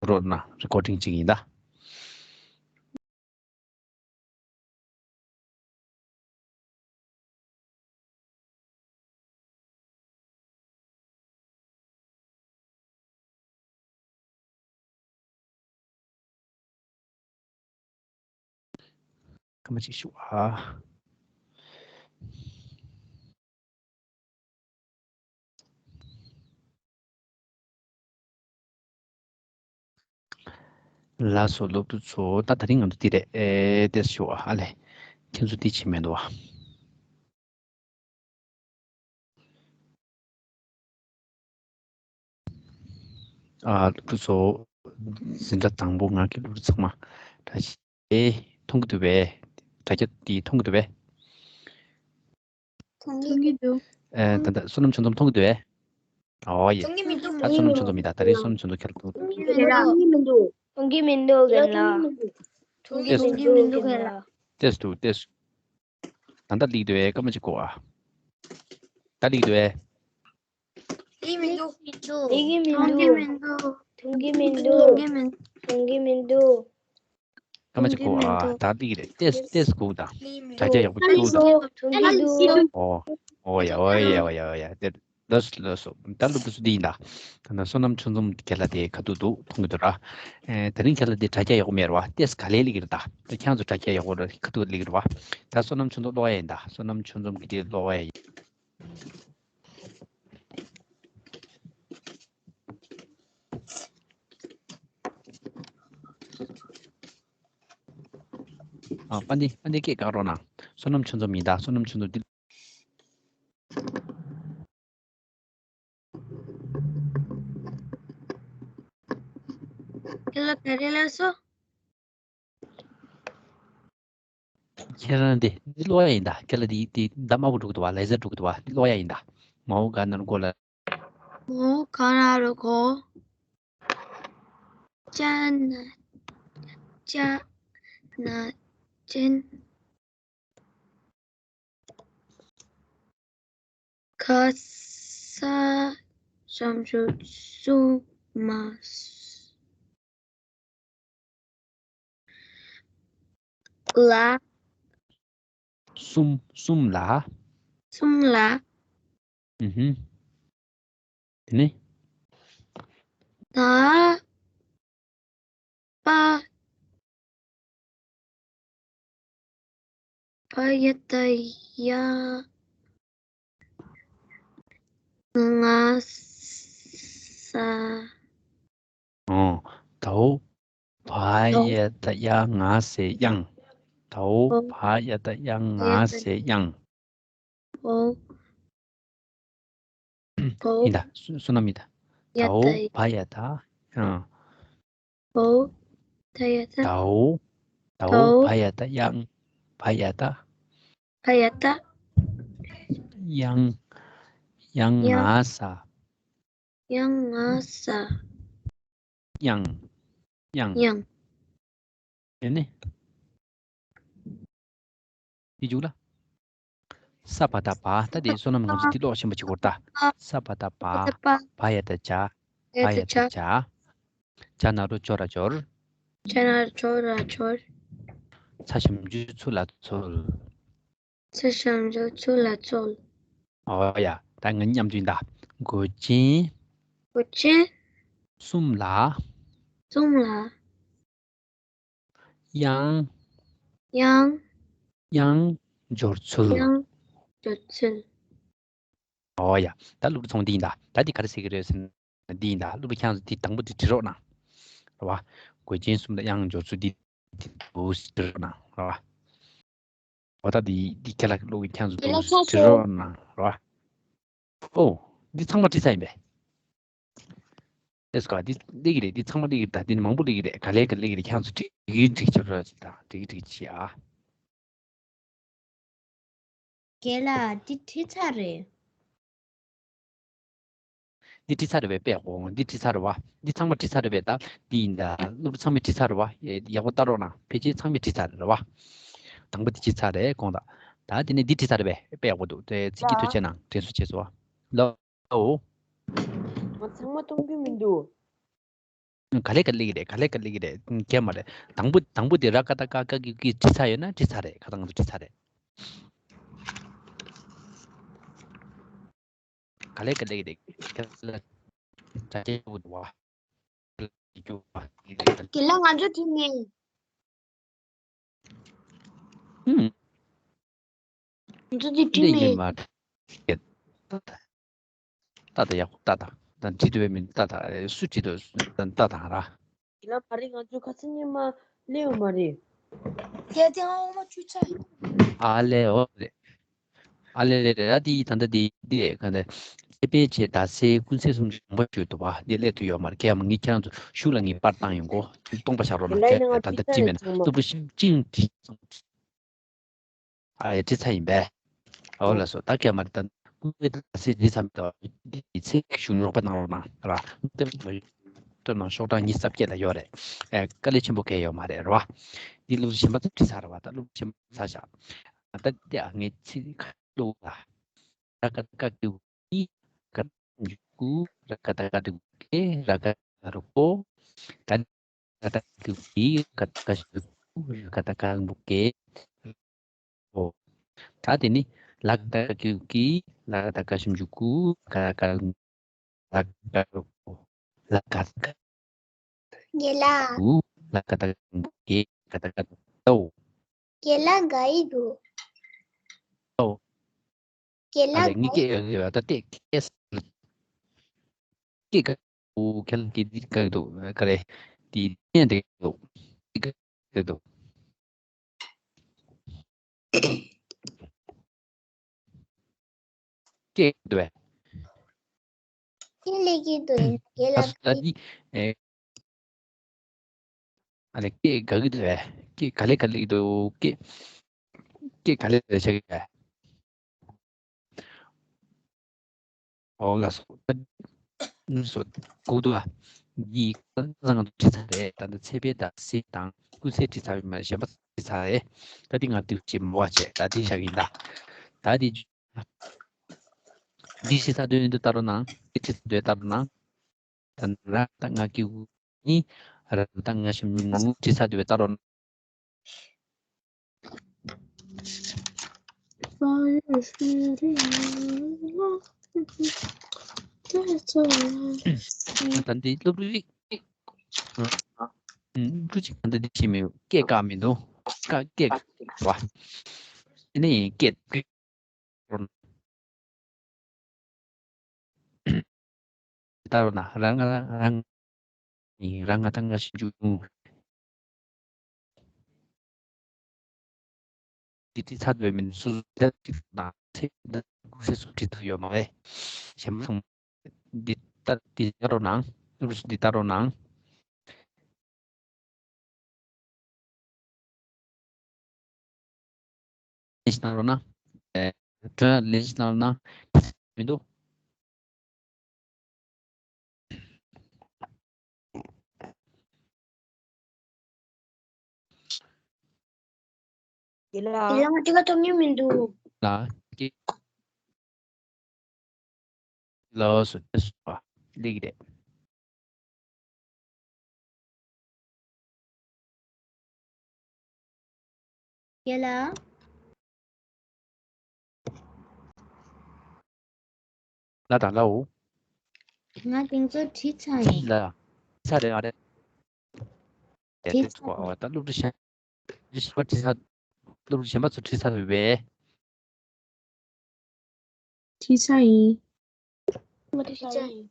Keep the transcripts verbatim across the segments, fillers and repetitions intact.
རོགས་གནང་། རི་ཀོར་ཌིང་ཅིག་ཡིན་ད། སྐར་མ་གཅིག་ཞུ་ཨ། ལགས་སོ། སློབ་ཕྲུག་ཚོ། ད་དེ་རིང་ང་ཚོ་འདི་རེད། ཨེ་ཏེས་ཞུ་ཨ། ཨ་ལས། ཁྱེད་ཚོ་འདི་བྱེད་མེད་འདུག་ཨ། ཨ། སློབ་ཕྲུག་ཚོ། འཛིན་གྲྭ་དང་པོ་ངག་གི་སློབ་ཕྲུག་ཚང་མ་བཀྲ་ཤིས། ཨེ། མཐོང་གི་འདུག་པས། དྲ་རྒྱ་འདི་མཐོང་གི་འདུག་པས། མཐོང་གི་འདུག་ཨེ། ད་ལྟ་བསོད་ནམས་ཆོས་འཛོམས་མཐོང་གི་འདུག་པས། ཨོ་ཡེ། མཐོང་གི་མི་འདུག་ད་བསོད་ནམས་ཆོས་འཛོམས་ཡིན་ད། ད་རེས་བསོད་ནམས་ཆོས་འཛོམས་ཁྱེད་ལ་མཐོང་། མཐོང་གི་མི་འདུག་མཐོང་གི་མི་འདུག་རྒན་ལགས། མཐོང་གི་མི་འདུག་རྒན་ལགས། ཏེས་འདུག་ཏེས། ད་ལྟ་སླེབས་འདུག་པས། སྐར་མ་གཅིག་སྒུག་ཨ། ད་སླེབས་འདུག་པས། སླེབས་མི་འདུག་སླེབས་ཀྱི་མི་འདུག་མཐོང་གི་མི་འདུག་མཐོང་གི་མི་འདུག་མཐོང་གི་མི་འདུག་སྐར་མ་གཅིག་སྒུག་ཨ། ད་སླེབས་ཀྱི་རེད། ཏེས་ཏེས་སྒུག་དང་། དྲ་རྒྱ་ཡག་པོ་སྒུག་དང་། མཐོང་གི་འདུག་ཨོ། ཨོ་ཡ། ཨོ་ཡ། ཨོ་ཡ། ཨོ་ཡ། ཏེ། ལགས་སོ། ལགས་སོ། ད་སློབ་ཕྲུག་ཚོ་འདི་ཡིན་ད། ད་ནང་བསོད་ནམས་ཆོས་འཛོམས་ཁྱེད་ལ་དེ་ཁ་ཐུག་འདུག་མཐོང་གི་འདུག་ར། ཨེ། དེ་རིང་ཁྱེད་ལ་དེ་དྲ་རྒྱ་ཡག་པོ་མེད་ར་བ། ཏེས་ག་ལེར་སླེབས་ཀྱི་རེད་ད། ད་ཁྱེད་ཚོ་དྲ་རྒྱ་ཡག་པོ་ར་ཁ་ཐུག་སླེབས་ཀྱི་རེད་བ། ད་བསོད་ནམས་ཆོས་འཛོམས་ཀློག་ཡ་ཡིན་ད། བསོད་ནམས་ཆོས་འཛོམས་ཀྱི་དེ་ཀློག་ཡ་ཡིན། ཨ། དཔལ་ལྡན། དཔལ་ལྡན་སྐད་བཀག་རོགས་གནང་། བསོད་ནམས་ཆོས་འཛོམས་ཡིན་ད། བསོད་ནམས་ཆོས་འཛོམས་འདི། ཁྱེད་ལ་ག་རེ་ལབ་སོང་། ཁྱེད་རང་འདི་འདི་ཀློག་ཡ་ཡིན་ད། ཁྱེད་ལ་འདི་འདི་ད་དམར་པོ་འགྲོ་གི་འདུག་བ། ལེ་ཛར་འགྲོ་གི་འདུག་བ། འདི་ཀློག་ཡ་ཡིན་ད། མའོ་ག་ན་རོ་གོ་ལ། མའོ་ག་ན་རོ་གོ། ཅ་ན། ཅ་ན་ཅན། ག་ས་ཞབས་ཀྱུ་གསུམ་མ། ལ། གསུམ། གསུམ་ལ། གསུམ་ལ། ཨུ་ཧུམ། དེ་ནས། ད། པ། བ་ཡ་བཏགས་ཡ། ང་ས། ཨོ། དའོ། བ་ཡ་བཏགས་ཡ་ང་ས་དབྱངས། དའོ། བ་ཡ་བཏགས་ཡ་ང་ས་དབྱངས། ཨོ། ཨོ། ཡིན་ད། བསོད་ནམས་ཡིན་ད། ཡ་དའོ་བཏགས། བ་ཡ་བཏགས། ཨ། ཨོ། ད་ཡ་བཏགས། དའོ། དའོ། དའོ། བ་ཡ་བཏགས་དབྱངས། བ་ཡ་བཏགས། བ་ཡ་བཏགས། དབྱངས། དབྱངས། ཡ། ང་ས། ཡ་ང་ས། དབྱངས། དབྱངས། དབྱངས། དེ་ནས། འདི་འཇུག་ལ། ས་བ་བཏགས་བ། ད་དེ་བསོད་ནམས་ང་ཚོ་འདི་ཀློག་ཤེས་པ་ཅིག་གོ་ད། ས་བ་བཏགས་བ། བ་ཡ་བཏགས་བྱ། བ་ཡ་བཏགས་བྱ། བྱ་ན་རོ་ཇོ་ར་འཇོར། ཇོ་ན་རོ་ཇོ་ར་འཇོར། ཚ་ཞབས་ཀྱུ་ཚུ་ལ་ཚོལ། ཚ་ཞབས་ཀྱུ་ཚུ་ལ་ཚོལ། ཨོ་ཡ། ད་ང་མཉམ་དུ་ཡིན་ད། མགོ་ཅན། མགོ་ཅན། གསུམ་ལ། གསུམ་ལ། དབྱངས། དབྱངས། དབྱངས་འབྱོར་ཚུལ། དབྱངས་འབྱོར་ཚུལ། ཨོ་ཡ། ད་སློབ་ཕྲུག་ཚོ་འདི་ཡིན་ད། ད་འདི་ག་རེ་ཟེར་གི་རེད་ཟེར་ན་འདི་ཡིན་ད། སློབ་ཕྲུག་ཁྱེད་རང་ཚོ་འདི་དང་པོ་འདི་བྲིས་རོགས་གནང་། རེད་བ། མགོ་ཅན་གསུམ་ལ་དབྱངས་འབྱོར་ཚུལ་འདི་འདི་འདུག་བྲིས་རོགས་གནང་། རེད་བ། འོ་ད་འདི་འདི་ཁྱེད་ལ་སློབ་ཕྲུག་ཁྱེད་རང་ཚོ་འདུག་བྲིས་རོགས་གནང་། རེད་བ། ཨོ། འདི་ཚང་མ་བྲིས་ཚར་ཡིན་པས། ཨེ་སྐོར་འདི་སླེབས་ཀྱི་རེད། འདི་ཚང་མ་སླེབས་ཀྱི་རེད་ད། འདི་ནི་མང་པོ་སླེབས་ཀྱི་རེད། ག་ལེ་ག་སླེབས་ཀྱི་རེད། ཁྱེད་རང་ཚོ་འགྲིག་གི་འགྲིག་ཆགས་རོགས་བྱེད་དང་། འགྲིག་གི་འགྲིག་བྱེད་ཨ། རྒན་ལགས་འདི་བྲིས་ཚར་རེད། འདི་བྲིས་ཚར་རེད་པས། དཔེ་ཡག་པོ། འདི་བྲིས་ཚར་རེད་བ། འདི་ཚང་མ་བྲིས་ཚར་རེད་པས། ད་འདི་ཡིན་ད། སློབ་ཕྲུག་ཚང་མས་བྲིས་ཚར་རེད་བ། ཡག་པོ་ལྟ་རོགས་གནང་། ཕལ་ཆེར་ཚང་མས་བྲིས་ཚར་རེད་བ། དང་པོ་འདི་བྲིས་ཚར་རེད་དགོངས་དག། ད་དེ་ནས་འདི་བྲིས་ཚར་རེད་པས། དཔེ་ཡག་པོ་འདུག་དེ་ཚིག་གི་ཐུགས་རྗེ་གནང་། དྲན་གསོ་བྱས་སོང་བ། ལོ། ང་ཚང་མ་མཐོང་གི་མི་འདུག་ག་ལེ་ག་ལེ་གི་རེད། ག་ལེ་ག་ལེ་གི་རེད། གས་མ་རེད། དང་པོ་དང་པོ་དེ་ར་ཀ་ཏ་ཀ་ཀ་གི་གི་བྲིས་ཚར་ཡོད་ན་བྲིས་ཚར་རེད། ཁ་ཏ་ང་ཚོ་བྲིས་ཚར་རེད། ག་ལེ་ག་ལེ་གི་རེད། ག་ལེ་ག་ལེ་གི་རེད། རྒན་ལགས་ང་ཚོ་དེ་ནས། ཧུམ། ང་ཚོ་དེ་བྲིས་མེད། ཏག་ཏག་ཡག་པོ་ཏག་ཏག་ད་བྲིས་འདུག་པས་མིན་ཏག་ཏག་སུ་བྲིས་འདུག་ཏག་ཏག་ར། དེ་ལ་བ་རི་ང་ཚོ་ཁ་སང་ཉི་མ་སླེབས་ཡོད་མ་རེད། དེ་དེ་ཨ་འོ་མ་བཅུ་ཚར། ཨ་ལེ་འོ་རེད། ཨ་ལེ་ལེ་རེད། ཨ་དེ་ད་ལྟ་དེ་དེ་ག་ནས་ཚེ་འཕེལ་བྱས་ད་སའི་ཀུན་གསལ་སུམ་ཅུ་ཡོང་པ་བརྗོད་འདུག་པ། དེ་སླེབས་ཐུབ་ཡོད་མ་རེད། ཁྱེད་ཡང་ངས་ཁྱེད་རང་ཚོ་ཤུགས་ལ་ངས་པར་བཏང་ཡོང་གོ་སྟོང་པ་བཞག་རོགས་གནང་། ཁྱེད་ད་ལྟ་བྲིས་མེད་ན་སློབ་ཕྲུག་ཅིང་བྲིས་སོང་། ཨ་ཡ་བྲིས་ཚར་ཡིན་པས། ཨོ་ལགས་སོ། ད་སྐད་མ་རེད། ད་ཀུན་གསལ་ད་སའི་བྲིས་ཚར་མེད་དོ། འདི་ཚེ་ཤུགས་རྙོག་པ་གནང་རོགས་གནང་ར། ལྟོས་དང་ཤོག་གྲངས་ཉི་ཤུ་རྩ་བརྒྱད་ལ་ཡོད་རེད། ཨེ་དཀའ་ལས་ཆེན་པོ་གལ་ཡོད་མ་རེད་ར་བ། འདི་སློབ་ཕྲུག་གཞན་པ་ཚོ་བྲིས་ཚར་ར་བ། ད་སློབ་ཕྲུག་གཞན་པ་ཚར་བཞག་ད་ལྟ་ངས་ཚིག་ཁ་ལོ་ལ། ར་ཀ་ཏ་ཀ་ཀུ་ཀི། ཀ་ཏ་ཀ་ཀུ་ཀི། ར་ཀ་ཏ་ཀ་ཏུ་ཀེ། ར་ཀ་ཏ་ཀ་ཏུ་ཀེ། ཀ་ཏ་ཀ་ཏ་ཀུ་ཀི། ཀ་ཏ་ཀ་ཀུ་ཀི། ཀ་ཏ་ཀ་ཀུ་ཀེ། ཨོ། ད་དེ་ནི་ལ་ཀ་ཏ་ཀ་ཀུ་ཀི། ལ་ཀ་ཏ་ཀ་ཞབས་ཀྱུ་ཀུ། ཀ་ཏ་ཀ་ལ་ཀ་ལ་ཀ་ཏ་ཀ། རྒན་ལགས། ལ་ཀ་ཏ་ཀ་ཀུ་ཀི། ཀ་ཏ་ཀ་ཏོ། རྒན་ལགས་ག་ཡི་འདུག་ཨོ། རྒན་ཨ་ལས་ལགས་ངའི་ག་ཡི་སྐད་ཡོད་ད་ལྟས་སྐད་སྐད་ག་འོ་ཁྱེད་ཀྱི་འདི་ག་འདུག་ག་རེ་འདི་བརྙན་དེ་འདུག་འདི་ག་འདུག་སྐད་འདུག་བས། ཁྱེད་ལས་ཀྱི་འདུག་ཡིན་རྒན་ཨ་ལགས་སུ་ད་འདི་ཨེ། ཨ་ནི་སྐད་ག་གི་འདུག་བས། སྐད་ག་ལེ་ག་ལེ་གི་འདུག་སྐད་སྐད་ག་ལེ་ག་ལེ་ཆགས་ཀྱི་བས། ཨོ་ལགས་སོ། ལགས་སོ། གོ་འདུག་ཨ། འདི་ཁ་སང་ང་ཚོ་བྲིས་ཚར་རེད། ད་ལྟ་ཚེ་འཕེལ་དང་སྲིད་དང་ཀུན་གསལ་བྲིས་ཚར་ཡོད་མ་རེད། གཞན་པ་བྲིས་ཚར་རེད། ད་འདི་ང་འདུག་ཅེས་མོ་བ་བྱས་ད་འདི་བཞག་ཡིན་ད། ད་འདི་འདི་བྲིས་ཚར་དོན་འདི་ལྟ་རོགས་གནང་། འདི་བྲིས་ཚར་དོན་ལྟ་རོགས་གནང་། ད་ནི་ར་ད་ང་གི་ནི་ར་ད་ང་ཞིམ་ཉུང་ངུ་བྲིས་ཚར་དུས་བས་ལྟ་རོགས། ད་འདི་སློབ་ཕྲུག་ཅིག་སློབ་ཕྲུག་ཅིག་ད་འདི་བྱེད་མི་སྐད་བཀག་མི་འདུག་སྐད་བཀག་བ། དེ་ནས་སྐད་ལྟ་རོགས་གནང་། རང་རང་རང་ཡིན་རང་ང་དང་ང་ཞིག་འཇུག་འདི་དེ་ཚར་བའི་མིན་སུ་ལ་ཅིག་དང་ཚེ་འདི་ཀུ་སེ་སུ་བྲིས་ཐུབ་ཡོད་མ་རེད། གཞན་མ་ཚང་མ་འདི་ལྟ་འདི་ལྟ་རོགས་གནང་། འདི་ལྟ་རོགས་གནང་། ལེན་གནང་རོགས་གནང་། ཨེ། ཁྲོན་ལེན་གནང་རོགས་གནང་། མི་འདུག་དེ་ལ་དེ་ལ་ང་ཅི་ག་ཐོབ་མྱོང་མི་འདུག་ལ་ཀི། ལོ་སུ་ཏེ་སུ་བ་ལིག་རེད། ཡ་ལ། ལ་དང་ལའོ། ང་དེང་ཚོ་བྲིས་ཚར་ཡིན། ལ། ཚར་རེད་ཨ་རེད། དེ་བྲིས་ཚར་ཚོ་ཨ་ད་སློབ་ཕྲུག་གཞན། བྲིས་ཚར་བྲིས་ཚར། སློབ་ཕྲུག་གཞན་པ་ཚོ་བྲིས་ཚར་བས། བྲིས་ཚར་ཡིན། ང་བྲིས་ཚར་ཡིན།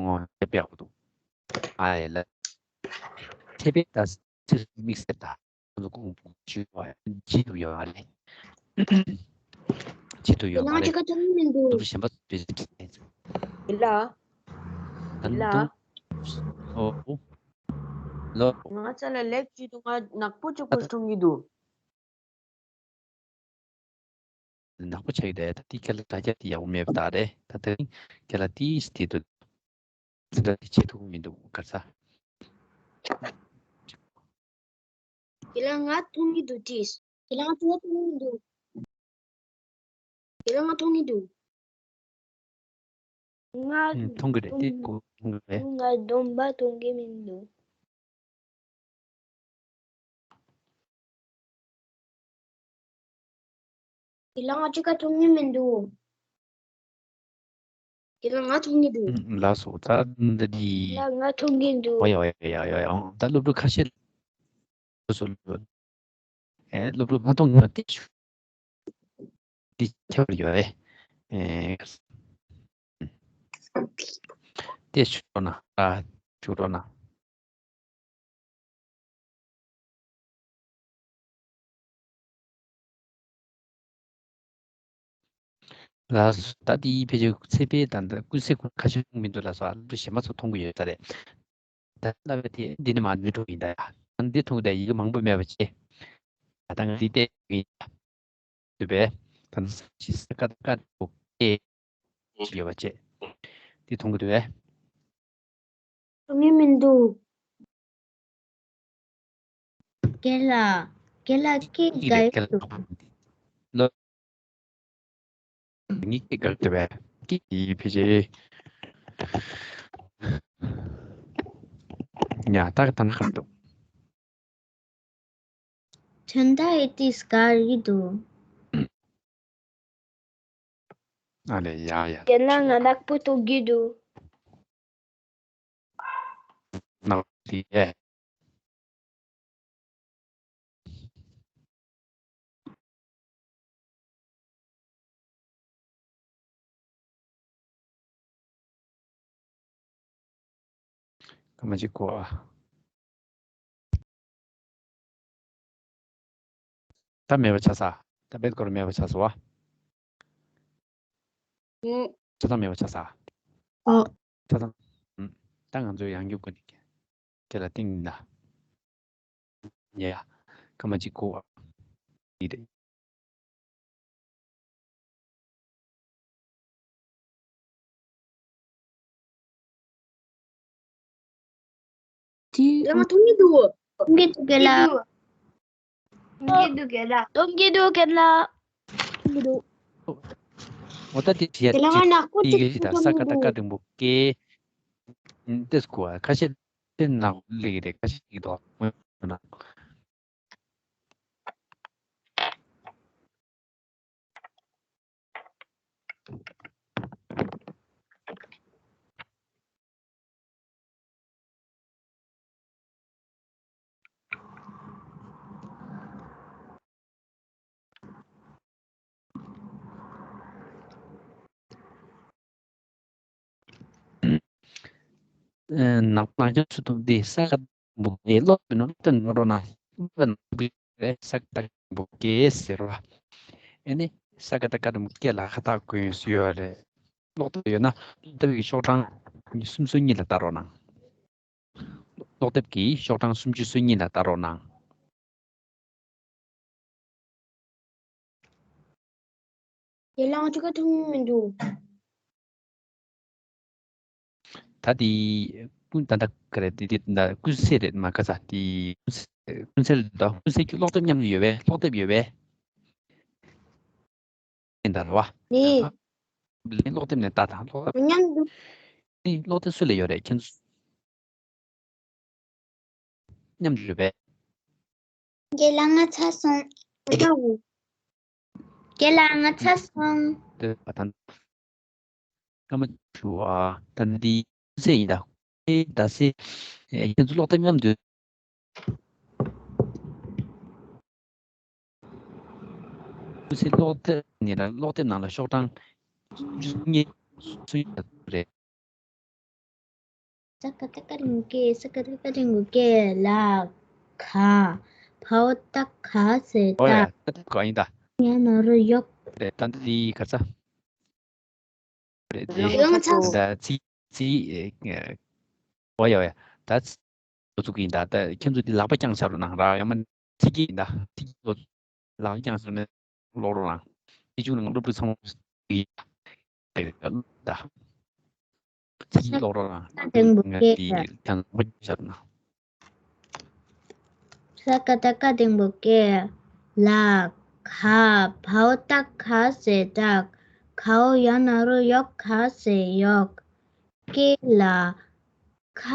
ངོ་དེ་པའི་ཧོ་དུ། ཨ་ཡེ་ལ། ཚེ་པའི་ད་ཚེ་དམིགས་བསལ་ད། ཁོང་ཚོ་ཁོང་བུ་ཆུ་བ་ཇི་དུ་ཡོད་ཨ་ལེ། ཇི་དུ་ཡོད་ཨ་ལེ། ང་ཅི་ག་ཐོབ་མི་འདུག་སློབ་ཕྲུག་གཞན་པ་ཚོ་བྲིས་ཚར་ཡིན། ལ། ད་ལ། ནི་དུ། ཨོ། ལོ། ང་ཚ་ལ་ལེགས་ཅི་དུ་ང་ནག་པོ་ཅོག་པོ་གཏོང་གི་འདུག་ནག་པོ་ཆགས་ཀྱི་རེད། ད་ལྟའི་ཁ་ལ་དྲ་རྒྱ་དེ་ཡག་པོ་མེད་པ་དག་རེད། ད་ལྟ་ཁ་ལ་དེའི་སྟེང་དུ་འཛིན་གྲྭ་དེ་བྱེད་ཐུབ་མི་འདུག་ག་ས། དེ་ལ་ང་མཐོང་གི་འདུག་ཅིས། དེ་ལ་ང་མཐོང་གི་འདུག་དེ་ལ་ང་མཐོང་གི་འདུག་ང་མཐོང་གི་རེད་དེ་གོ་མཐོང་གི་རེད། ང་སྡོམ་པ་མཐོང་གི་མི་འདུག་དེ་ལ་ང་གཅིག་ཀ་མཐོང་གི་མི་འདུག་དེ་ལ་ང་མཐོང་གི་འདུག་ལགས་སོ། ད་འདི་འདི། ལ་ང་མཐོང་གི་འདུག་ཨོ་ཡ་ཨོ་ཡ་ཨོ་ཡ་ཨོ་ཡ། ད་སློབ་ཕྲུག་ཁ་ཤས་སོ་སོ་ཨེ་སློབ་ཕྲུག་མ་མཐོང་གི་འདུག་དེ་ཤུ་འདི་ཁྱབ་ཡོད་རེད། ཨེ། དེ་ཤུ་འགྲོ་ན་ཨ་ཤུ་འགྲོ་ན། ལགས་སོ། ད་དེའི་ཕལ་ཆེར་ཚེ་འཕེལ་དང་ད་ཀུན་གསལ་ཁོ་ཁ་ཤས་མཐོང་མི་འདུག་ལགས་སོ། ཨ་ལུ་གཞན་པ་ཚོ་མཐོང་གི་ཡོད་ས་རེད། ད་ལྟ་བའི་དེ་འདི་ནི་མ་འདི་འགྲོ་ཡིན་ད་ཡ། ང་འདི་མཐོང་ད་ཡི་གེ་མང་པོ་མེད་པ་བྱས། ད་ལྟ་ང་འདི་བལྟས་ཡིན་ད། འདུག་པས། ད་ནི་ས་ཀ་ད་ཀ་འདི་འོ་ཀེ་ཡོད་པ་བྱས། འདི་མཐོང་གི་འདུག་པས། མཐོང་གི་མི་འདུག་རྒན་ལགས། རྒན་ལགས་སྐད་ག་ཡོད་འདུག་ལོ། ངའི་སྐད་ག་རེ་འདུག་པས། སྐད་ཀྱི་ཕལ་ཆེར། ཡ་ད་ག་ད་ན་ག་རེ་འདུག་དོན་དག་ཨེ་ཏིས་ག་རེ་འདུག་ཨ་ལེ་ཡ་ཡ། རྒན་ལགས་ང་ནག་པོ་ཐུག་གི་འདུག་ནག་པོ་དེ། སྐར་མ་གཅིག་གོ་ཨ། ད་མེད་པ་ཆགས་ས། ད་བེད་སྐོར་མེད་པ་ཆགས་སོ་བ། ཨུ། ཆ་ཚང་མེད་པ་ཆགས་ས། ཨོ། ཆ་ཚང་། ཨུ། ད་ང་ཚོའི་ཡང་རྒྱུག་གི་འདུག་ཁྱེད་ལ་ཏིང་ཡིན་ད། ཡ་ཡ། སྐར་མ་གཅིག་གོ་བ། ཡིན་རེད། དེ་ཡང་མཐོང་གི་འདུག་མཐོང་གི་འདུག་ག་ལ། མཐོང་གི་འདུག་ག་ལ། མཐོང་གི་འདུག་ག་ལ། མཐོང་གི་འདུག་འོ་ད་དེ་བྱས་དེ་ལ་ང་ནག་པོ་ཅིག་ཡི་གེ་ཞིག་དང་ས་ཀ་ད་ཀ་འགྲེང་བུ་ཀེ། ཏེས་གོ་ཨ་ཁ་ཤས་དེ་ནག་ལེགས་རེད། ཁ་ཤས་ཀྱི་དོག་མོ་ན། ནག་ནག་ཅན་ཚུལ་དུ་འདི་ས་ཀ་འབུ་གེ་ལོག་པའི་ནང་དུ་ནོར་རོ་ན། ས་ཀ་ད་འབུ་གེ་ཟེར་བ། ཨེ་ནི་ས་ཀ་ད་ཀ་འབུ་གེ་ལ་ཁ་བཏགས་ཀུན་སུ་ཡོད་རེད། ཀློག་ཐབས་ཡོད་ན་ཀློག་ཐབས་ཀྱི་ཤོག་གྲངས་སུམ་ཅུ་སོ་གཉིས་ལ་བལྟ་རོགས་གནང་། ཀློག་དེབ་ཀྱི་ཤོག་གྲངས་སུམ་ཅུ་སོ་གཉིས་ལ་བལྟ་རོགས་གནང་། ཡ་ལང་ཅི་ག་ཐུང་མི་འདུག་ད་དེ་ཀུན་ད་ད་ག་རེ་དེ་དེ་ད་ཀུན་གསལ་རེད་མ་ག་ས་དེ་ཀུན་གསལ་ཀུན་གསལ་ད་ཀུན་གསལ་གྱི་ཀློག་དེབ་མཉམ་དུ་ཡོད་པས། ཀློག་དེབ་ཡོད་པས། ཡིན་ད་ར་བ། ནི། ལན་ཀློག་དེབ་ནས་ལྟ་དང་ཀློག་དེབ། མཉམ་དུ། ནི་ཀློག་དེབ་སུ་ལ་ཡོད་རེད་ཁྱེད་ཚོ། མཉམ་དུ་ཡོད་པས། རྒན་ལགས་ང་ཚར་སོང་། རྒན་ལགས་ང་ཚར་སོང་། དེ་བ་དང་། སྐར་མ་བཅུ་བ་ད་འདི་ཚེ་ཡིན་ད། ཨེ་ད་སེ། ཨེ་ཁྱེད་ཚོ་ཀློག་དེབ་མཉམ་དུ། ཀུན་གསལ་ཀློག་དེབ་ནི་ལ་ཀློག་དེབ་ནང་ལ་ཤོག་གྲངས་བཅུ་གཉིས་སུ་ཡོད་རེད། ས་ཀ་ད་ཀ་རིང་གེ་ས་ཀ་ད་ཀ་རིང་གུ་ཀེ་ལ་ག་བའོ་ཏ་ག་ཟེ་ཨོ་ཡ་ད་ད་ག་ཡིན་ད། ཡ་ན་རོ་ཡོག་རེད་ད་འདི་ག་ས། རེད་དེ། ཡང་ཚ། ད་ཚིག་ཚིག་ཨོ་ཡ་ཨོ་ཡ་ད་ཚིག་ཚིག་ཡིན་ད། ད་ཁྱེད་ཚོ་འདི་ལག་པ་བརྐྱངས་བཞག་རོགས་གནང་ར། ཡང་མ་ཚིག་ཡིན་ད་ཚིག་ལག་པ་བརྐྱངས་བཞག་ནས་ཀློག་རོགས་གནང་། དེ་བྱུང་ན་སློབ་ཕྲུག་ཚང་མ་ཡིན་ད། ཚིག་ཀློག་རོགས་གནང་། ང་འདི་ཀྱང་ལག་པ་བརྐྱངས་བཞག་ན། ས་ཀ་ད་ཀ་འགྲེང་བུ་ཀེ། ལ། ག་བའོ་ཏ་ག་ཟེ་ཏག་གའོ་ཡ་ན་རོ་ཡོག་ག་ཟེ་ཡོག་སྐེ་ལ་ཁ་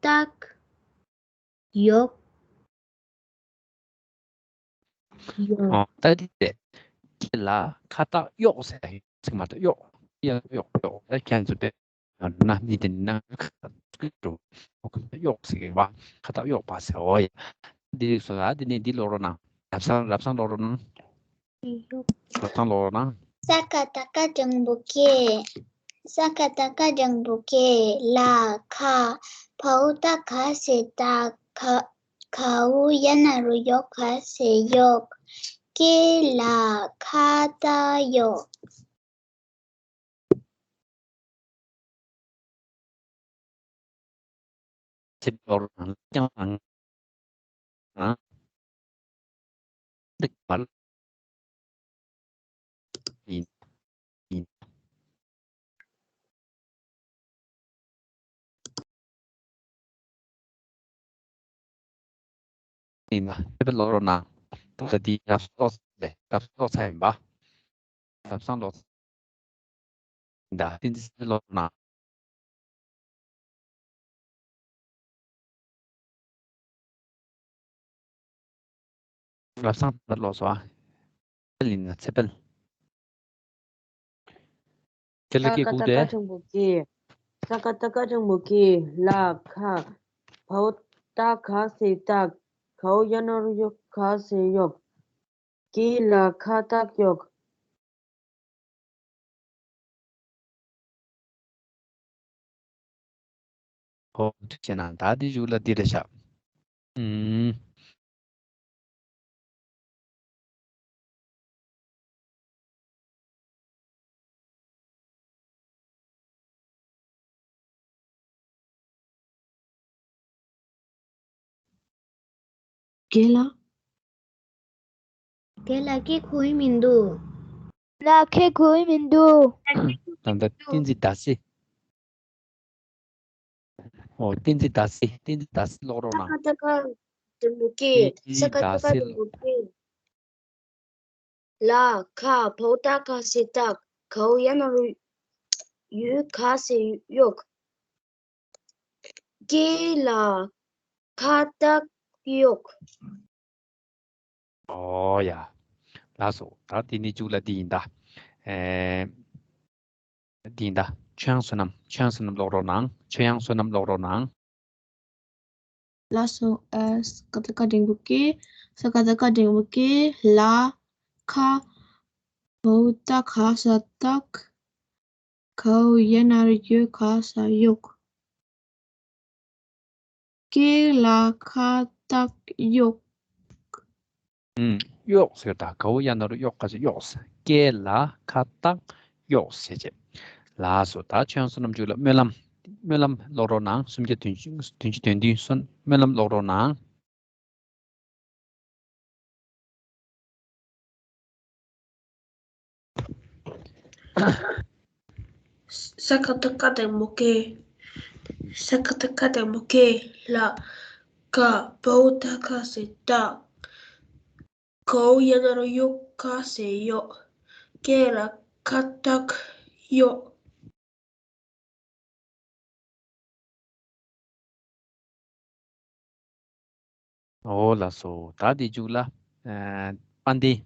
བཏགས་གཡོག་ཡོག་ཨོ། ད་དེ་རེད། སྐེ་ལ་ཁ་བཏགས་གཡོག་ཟེར་ཡ་ཡོད་ཟེར་མ་གཏོགས་གཡོག་གཡོག་གཡོག་གཡོག་ད་ཁྱེད་ཚོ་དཔེ་ན་མི་དེ་ན་ཁ་བཏགས་གཡོག་ཟེར་གི་བ། ཁ་བཏགས་གཡོག་པ་ཟེར། ཨོ་ཡ། འདི་རིགས་སོ། ད་དེ་ནས་འདི་ཀློག་རོགས་གནང་། རབ་བྱུང་རབ་བྱུང་ཀློག་རོགས་གནང་། རབ་བྱུང་ཀློག་རོགས་གནང་། ས་ཀ་བཏགས་སྐ་འགྲེང་བུ་སྐེ། ས་ཀ་བཏགས་སྐ་འགྲེང་བུ་སྐེ། ལ་ཁ། བའོ་བཏགས་ག་ས་བཏགས། ག་གའོ་ཡ་ན་རོ་ཡོ་ག་ས་གཡོག་སྐེ་ལ་ཁ་བཏགས་གཡོག་ཚེ་ལོར་ནང་ཀྱང་ཨང་ཨང་། འདི་མར་ཡིན་ཡིན། ཡིན་ན་དཔེ་ཀློག་རོགས་གནང་། ད་ལྟ་འདི་རབ་བྱུང་ཀློག་ཚར་ལས། རབ་བྱུང་ཀློག་ཚར་ཡིན་པ། རབ་བྱུང་ཀློག་ཚར་ཡིན་ད། བསྟན་འཛིན་ཀློག་རོགས་གནང་། རབ་བྱུང་ད་ལྟ་ཀློག་སོང་ཨ། ཚེ་འཕེལ་ཡིན་ན་ཚེ་འཕེལ། ཁྱེད་ལ་ས་སྐད་ག་གུག་བཏགས་སྐ་དེ། འགྲེང་བུ་སྐེ། ས་ཀ་བཏགས་སྐ་འགྲེང་བུ་སྐེ། ལ་ཁ། བའོ་བཏགས་ག་ས་བཏགས། གའོ་ཡ་ན་རོ་ཡོ་ག་ས་གཡོག་སྐེ་ལ་ཁ་བཏགས་གཡོག་ཨོ། ཐུགས་རྗེ་གནང་། ད་འདི་གཞུག་ལ་འདི་རེད་ཤག་ཨུམ། རྒན་ལགས། རྒན་ལགས་སྐད་གོ་ཡི་མི་འདུག་ལགས་སྐད་གོ་ཡི་མི་འདུག་ད་ལྟ་བསྟན་འཛིན་ཟླ་སྲས། ཨོ། བསྟན་འཛིན་ཟླ་སྲས། བསྟན་འཛིན་ཟླ་སྲས་ཀློག་རོགས་གནང་། ས་ཀ་བཏགས་སྐ་འགྲེང་བུ་སྐེ། བསྟན་འཛིན་ས་ཀ་བཏགས་སྐ་འགྲེང་བུ་སྐེ། ལ་ཁ། བའོ་བཏགས་ག་ས་བཏགས། གའོ་ཡ་ན་རོ་ཡོ་ག་ས་གཡོག་སྐེ་ལ་ཁ་བཏགས་གཡོག་ཨོ་ཡ། ལགས་སོ། ད་དེ་ནས་མཇུག་ལ་འདི་ཡིན་ད། ཨེ། འདི་ཡིན་ད། ཆོས་དབྱངས་བསོད་ནམས། ཆོས་དབྱངས་བསོད་ནམས་ཀློག་རོགས་གནང་། ཆོས་དབྱངས་བསོད་ནམས་ཀློག་རོགས་གནང་། ལགས་སོ། ཨ། ས་ཀ་བཏགས་སྐ་འགྲེང་བུ་སྐེ། ས་ཀ་བཏགས་སྐ་འགྲེང་བུ་སྐེ། ལ་ཁ། བའོ་བཏགས་ག་ས་བཏགས། གའོ་ཡ་ན་རོ་ཡོ་ག་ས་གཡོག་སྐེ་ལ་ཁ་བཏགས་གཡོག་ཨུམ། གཡོག་ཟེར་ད། གའོ་ཡ་ན་རོ་ཡོ་ག་ས་གཡོག་སྐེ་ལ་ཁ་བཏགས་གཡོག་ཟེར་བྱས། ལགས་སོ། ད་ཆོས་དབྱངས་བསོད་ནམས་མཇུག་ལ་སྨོན་ལམ། སྨོན་ལམ་ཀློག་རོགས་གནང་། སུམ་བརྒྱ་བདུན་ཅུ་བདུན་ཅུ་དོན་བདུན་སོན་སྨོན་ལམ་ཀློག་རོགས་གནང་། ས་ཀ་བཏགས་སྐ་འགྲེང་བུ་སྐེ། ས་ཀ་བཏགས་སྐ་འགྲེང་བུ་སྐེ། ལ་ཁ། བའོ་བཏགས་ག་ས་བཏགས། གའོ་ཡ་ན་རོ་ཡོ་ག་ས་གཡོག་སྐེ་ལ་ཁ་བཏགས་གཡོག་ཨོ་ལགས་སོ། ད་དེ་མཇུག་ལ། ཨ། དཔལ་ལྡན།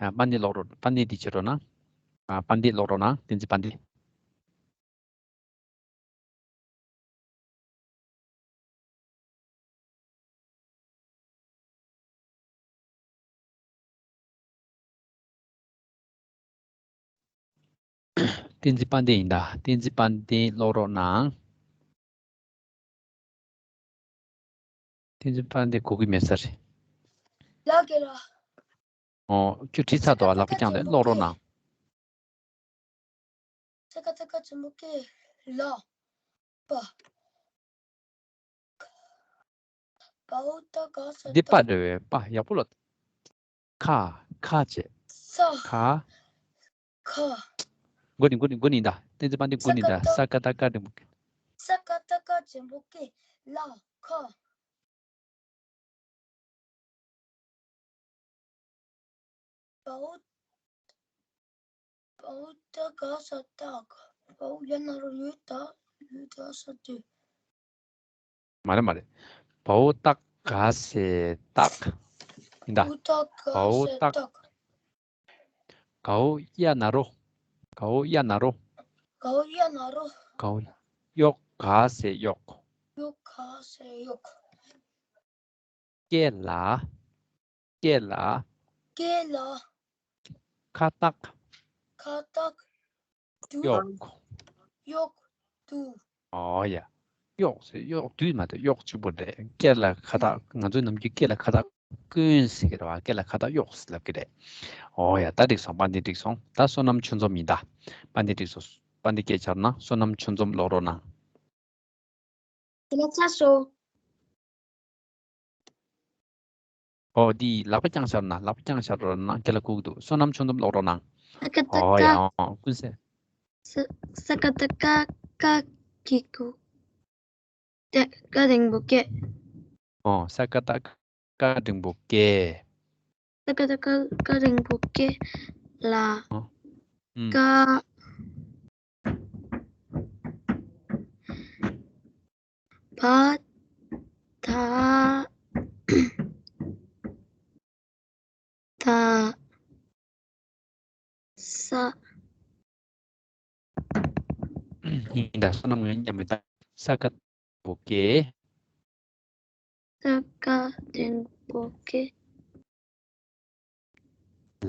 ཨ། དཔལ་ལྡན་ཀློག་རོགས། དཔལ་ལྡན་འདི་བྱེད་རོགས་གནང་། ཨ། དཔལ་ལྡན་ཀློག་རོགས་གནང་། བསྟན་འཛིན་དཔལ་ལྡན། བསྟན་འཛིན་དཔལ་ལྡན་ཡིན་ད། བསྟན་འཛིན་དཔལ་ལྡན་ཀློག་རོགས་གནང་། བསྟན་འཛིན་དཔལ་ལྡན་གོ་གི་མེད་ས་རེད། ལགས་རྒན་ལགས། ཨོ། ཁྱོད་བྲིས་ཚར་འདུག་ཨ། ལག་པ་བརྐྱངས་ཏེ་ཀློག་རོགས་གནང་། ས་ཀ་བཏགས་སྐ་འགྲེང་བུ་སྐེ། ལ། པ། བའོ་བཏགས་ག་ས་བཏགས། འདི་པ་འདྲ་བའི་པ་ཡག་པོ་ལ། ཁ། ཁ་བྱས། ས། ཁ། ཁ། མགོ་ནི་མགོ་ནི་མགོ་ནི་ད། བསྟན་འཛིན་དཔལ་ལྡན་མགོ་ནི་ད། ས་ཀ་བཏགས་སྐ་འགྲེང་བུ། ས་ཀ་བཏགས་སྐ་འགྲེང་བུ་སྐེ། ལ་ཁ། བའོ། བའོ་བཏགས་ག་ས་བཏགས། གའོ་ཡ་ན་རོ་ཡོ་ག། ཡུ་ད་ས་དུ། མ་རེད་མ་རེད། བའོ་ཏག་ག་ས་སྟག་ཡིན་ད། བའོ་ཏག་ག་བའོ་ས་ཏག་སྟག་གའོ་ཡ་ན་རོ། གའོ་ཡ་ན་རོ། གའོ་ཡ་ན་རོ། གའོ་གཡོག་ག་ས་གཡོག་གཡོག་ག་ས་གཡོག་སྐེ་ལ། སྐེ་ལ། སྐེ་ལ། ཁ་བཏགས། ཁ་བཏགས། དུ། གཡོག་གཡོག་དུ། ཨོ་ཡ། གཡོག་ཟེར་གཡོག་དུས་མ་གཏོགས་གཡོག་གཅིག་པོ་རེད། སྐེ་ལ་ཁ་བཏགས། ང་ཚོའི་ནམ་རྒྱུན་སྐེ་ལ་ཁ་བཏགས་ཀུན་ཟེར་གི་རེད་བ། སྐེ་ལ་ཁ་བཏགས་གཡོག་ཟེར་ལབ་ཀྱི་རེད། ཨོ་ཡ། ད་འགྲིག་སོང་། དཔལ་ལྡན་འགྲིག་སོང་། ད་བསོད་ནམས་ཆོས་འཛོམས་ཡིན་ད། དཔལ་ལྡན་འགྲིག་སོང་། དཔལ་ལྡན་སྐད་ཆ་རོགས་གནང་། བསོད་ནམས་ཆོས་འཛོམས་ཀློག་རོགས་གནང་། ལ་ཚ་སོ། ཨོ་འདི་ལག་པ་བརྐྱངས་བཞག་ན། ལག་པ་བརྐྱངས་བཞག་རོགས་གནང་། ཁྱེད་ལ་སྒུག་འདུག་བསོད་ནམས་ཆོས་འཛོམས་ཀློག་རོགས་གནང་། ཨ་ཀ་ཏ་ཨོ་ཀ་ཡ། ཨོ་ཀུན་གསལ། ས་ས་ཀ་ཏ་ཀ་ཀ་གི་གུ། ཏ་ཀ་འགྲེང་བུ་ཀེ། ཨོ་ས་ཀ་ཏ་ཀ་འགྲེང་བུ་ཀེ། ས་ཀ་ཏ་ཀ་ཀ་འགྲེང་བུ་ཀེ་ལ། ཨོ། ཨུམ། ཀ་བ་ད་ད་ས། ཡིན་ད། བསོད་ནམས་ངན་མཉམ་མེད་ད། ས་ཀ་འགྲེང་བུ་ཀེ། ས་ཀ་འགྲེང་བུ་ཀེ།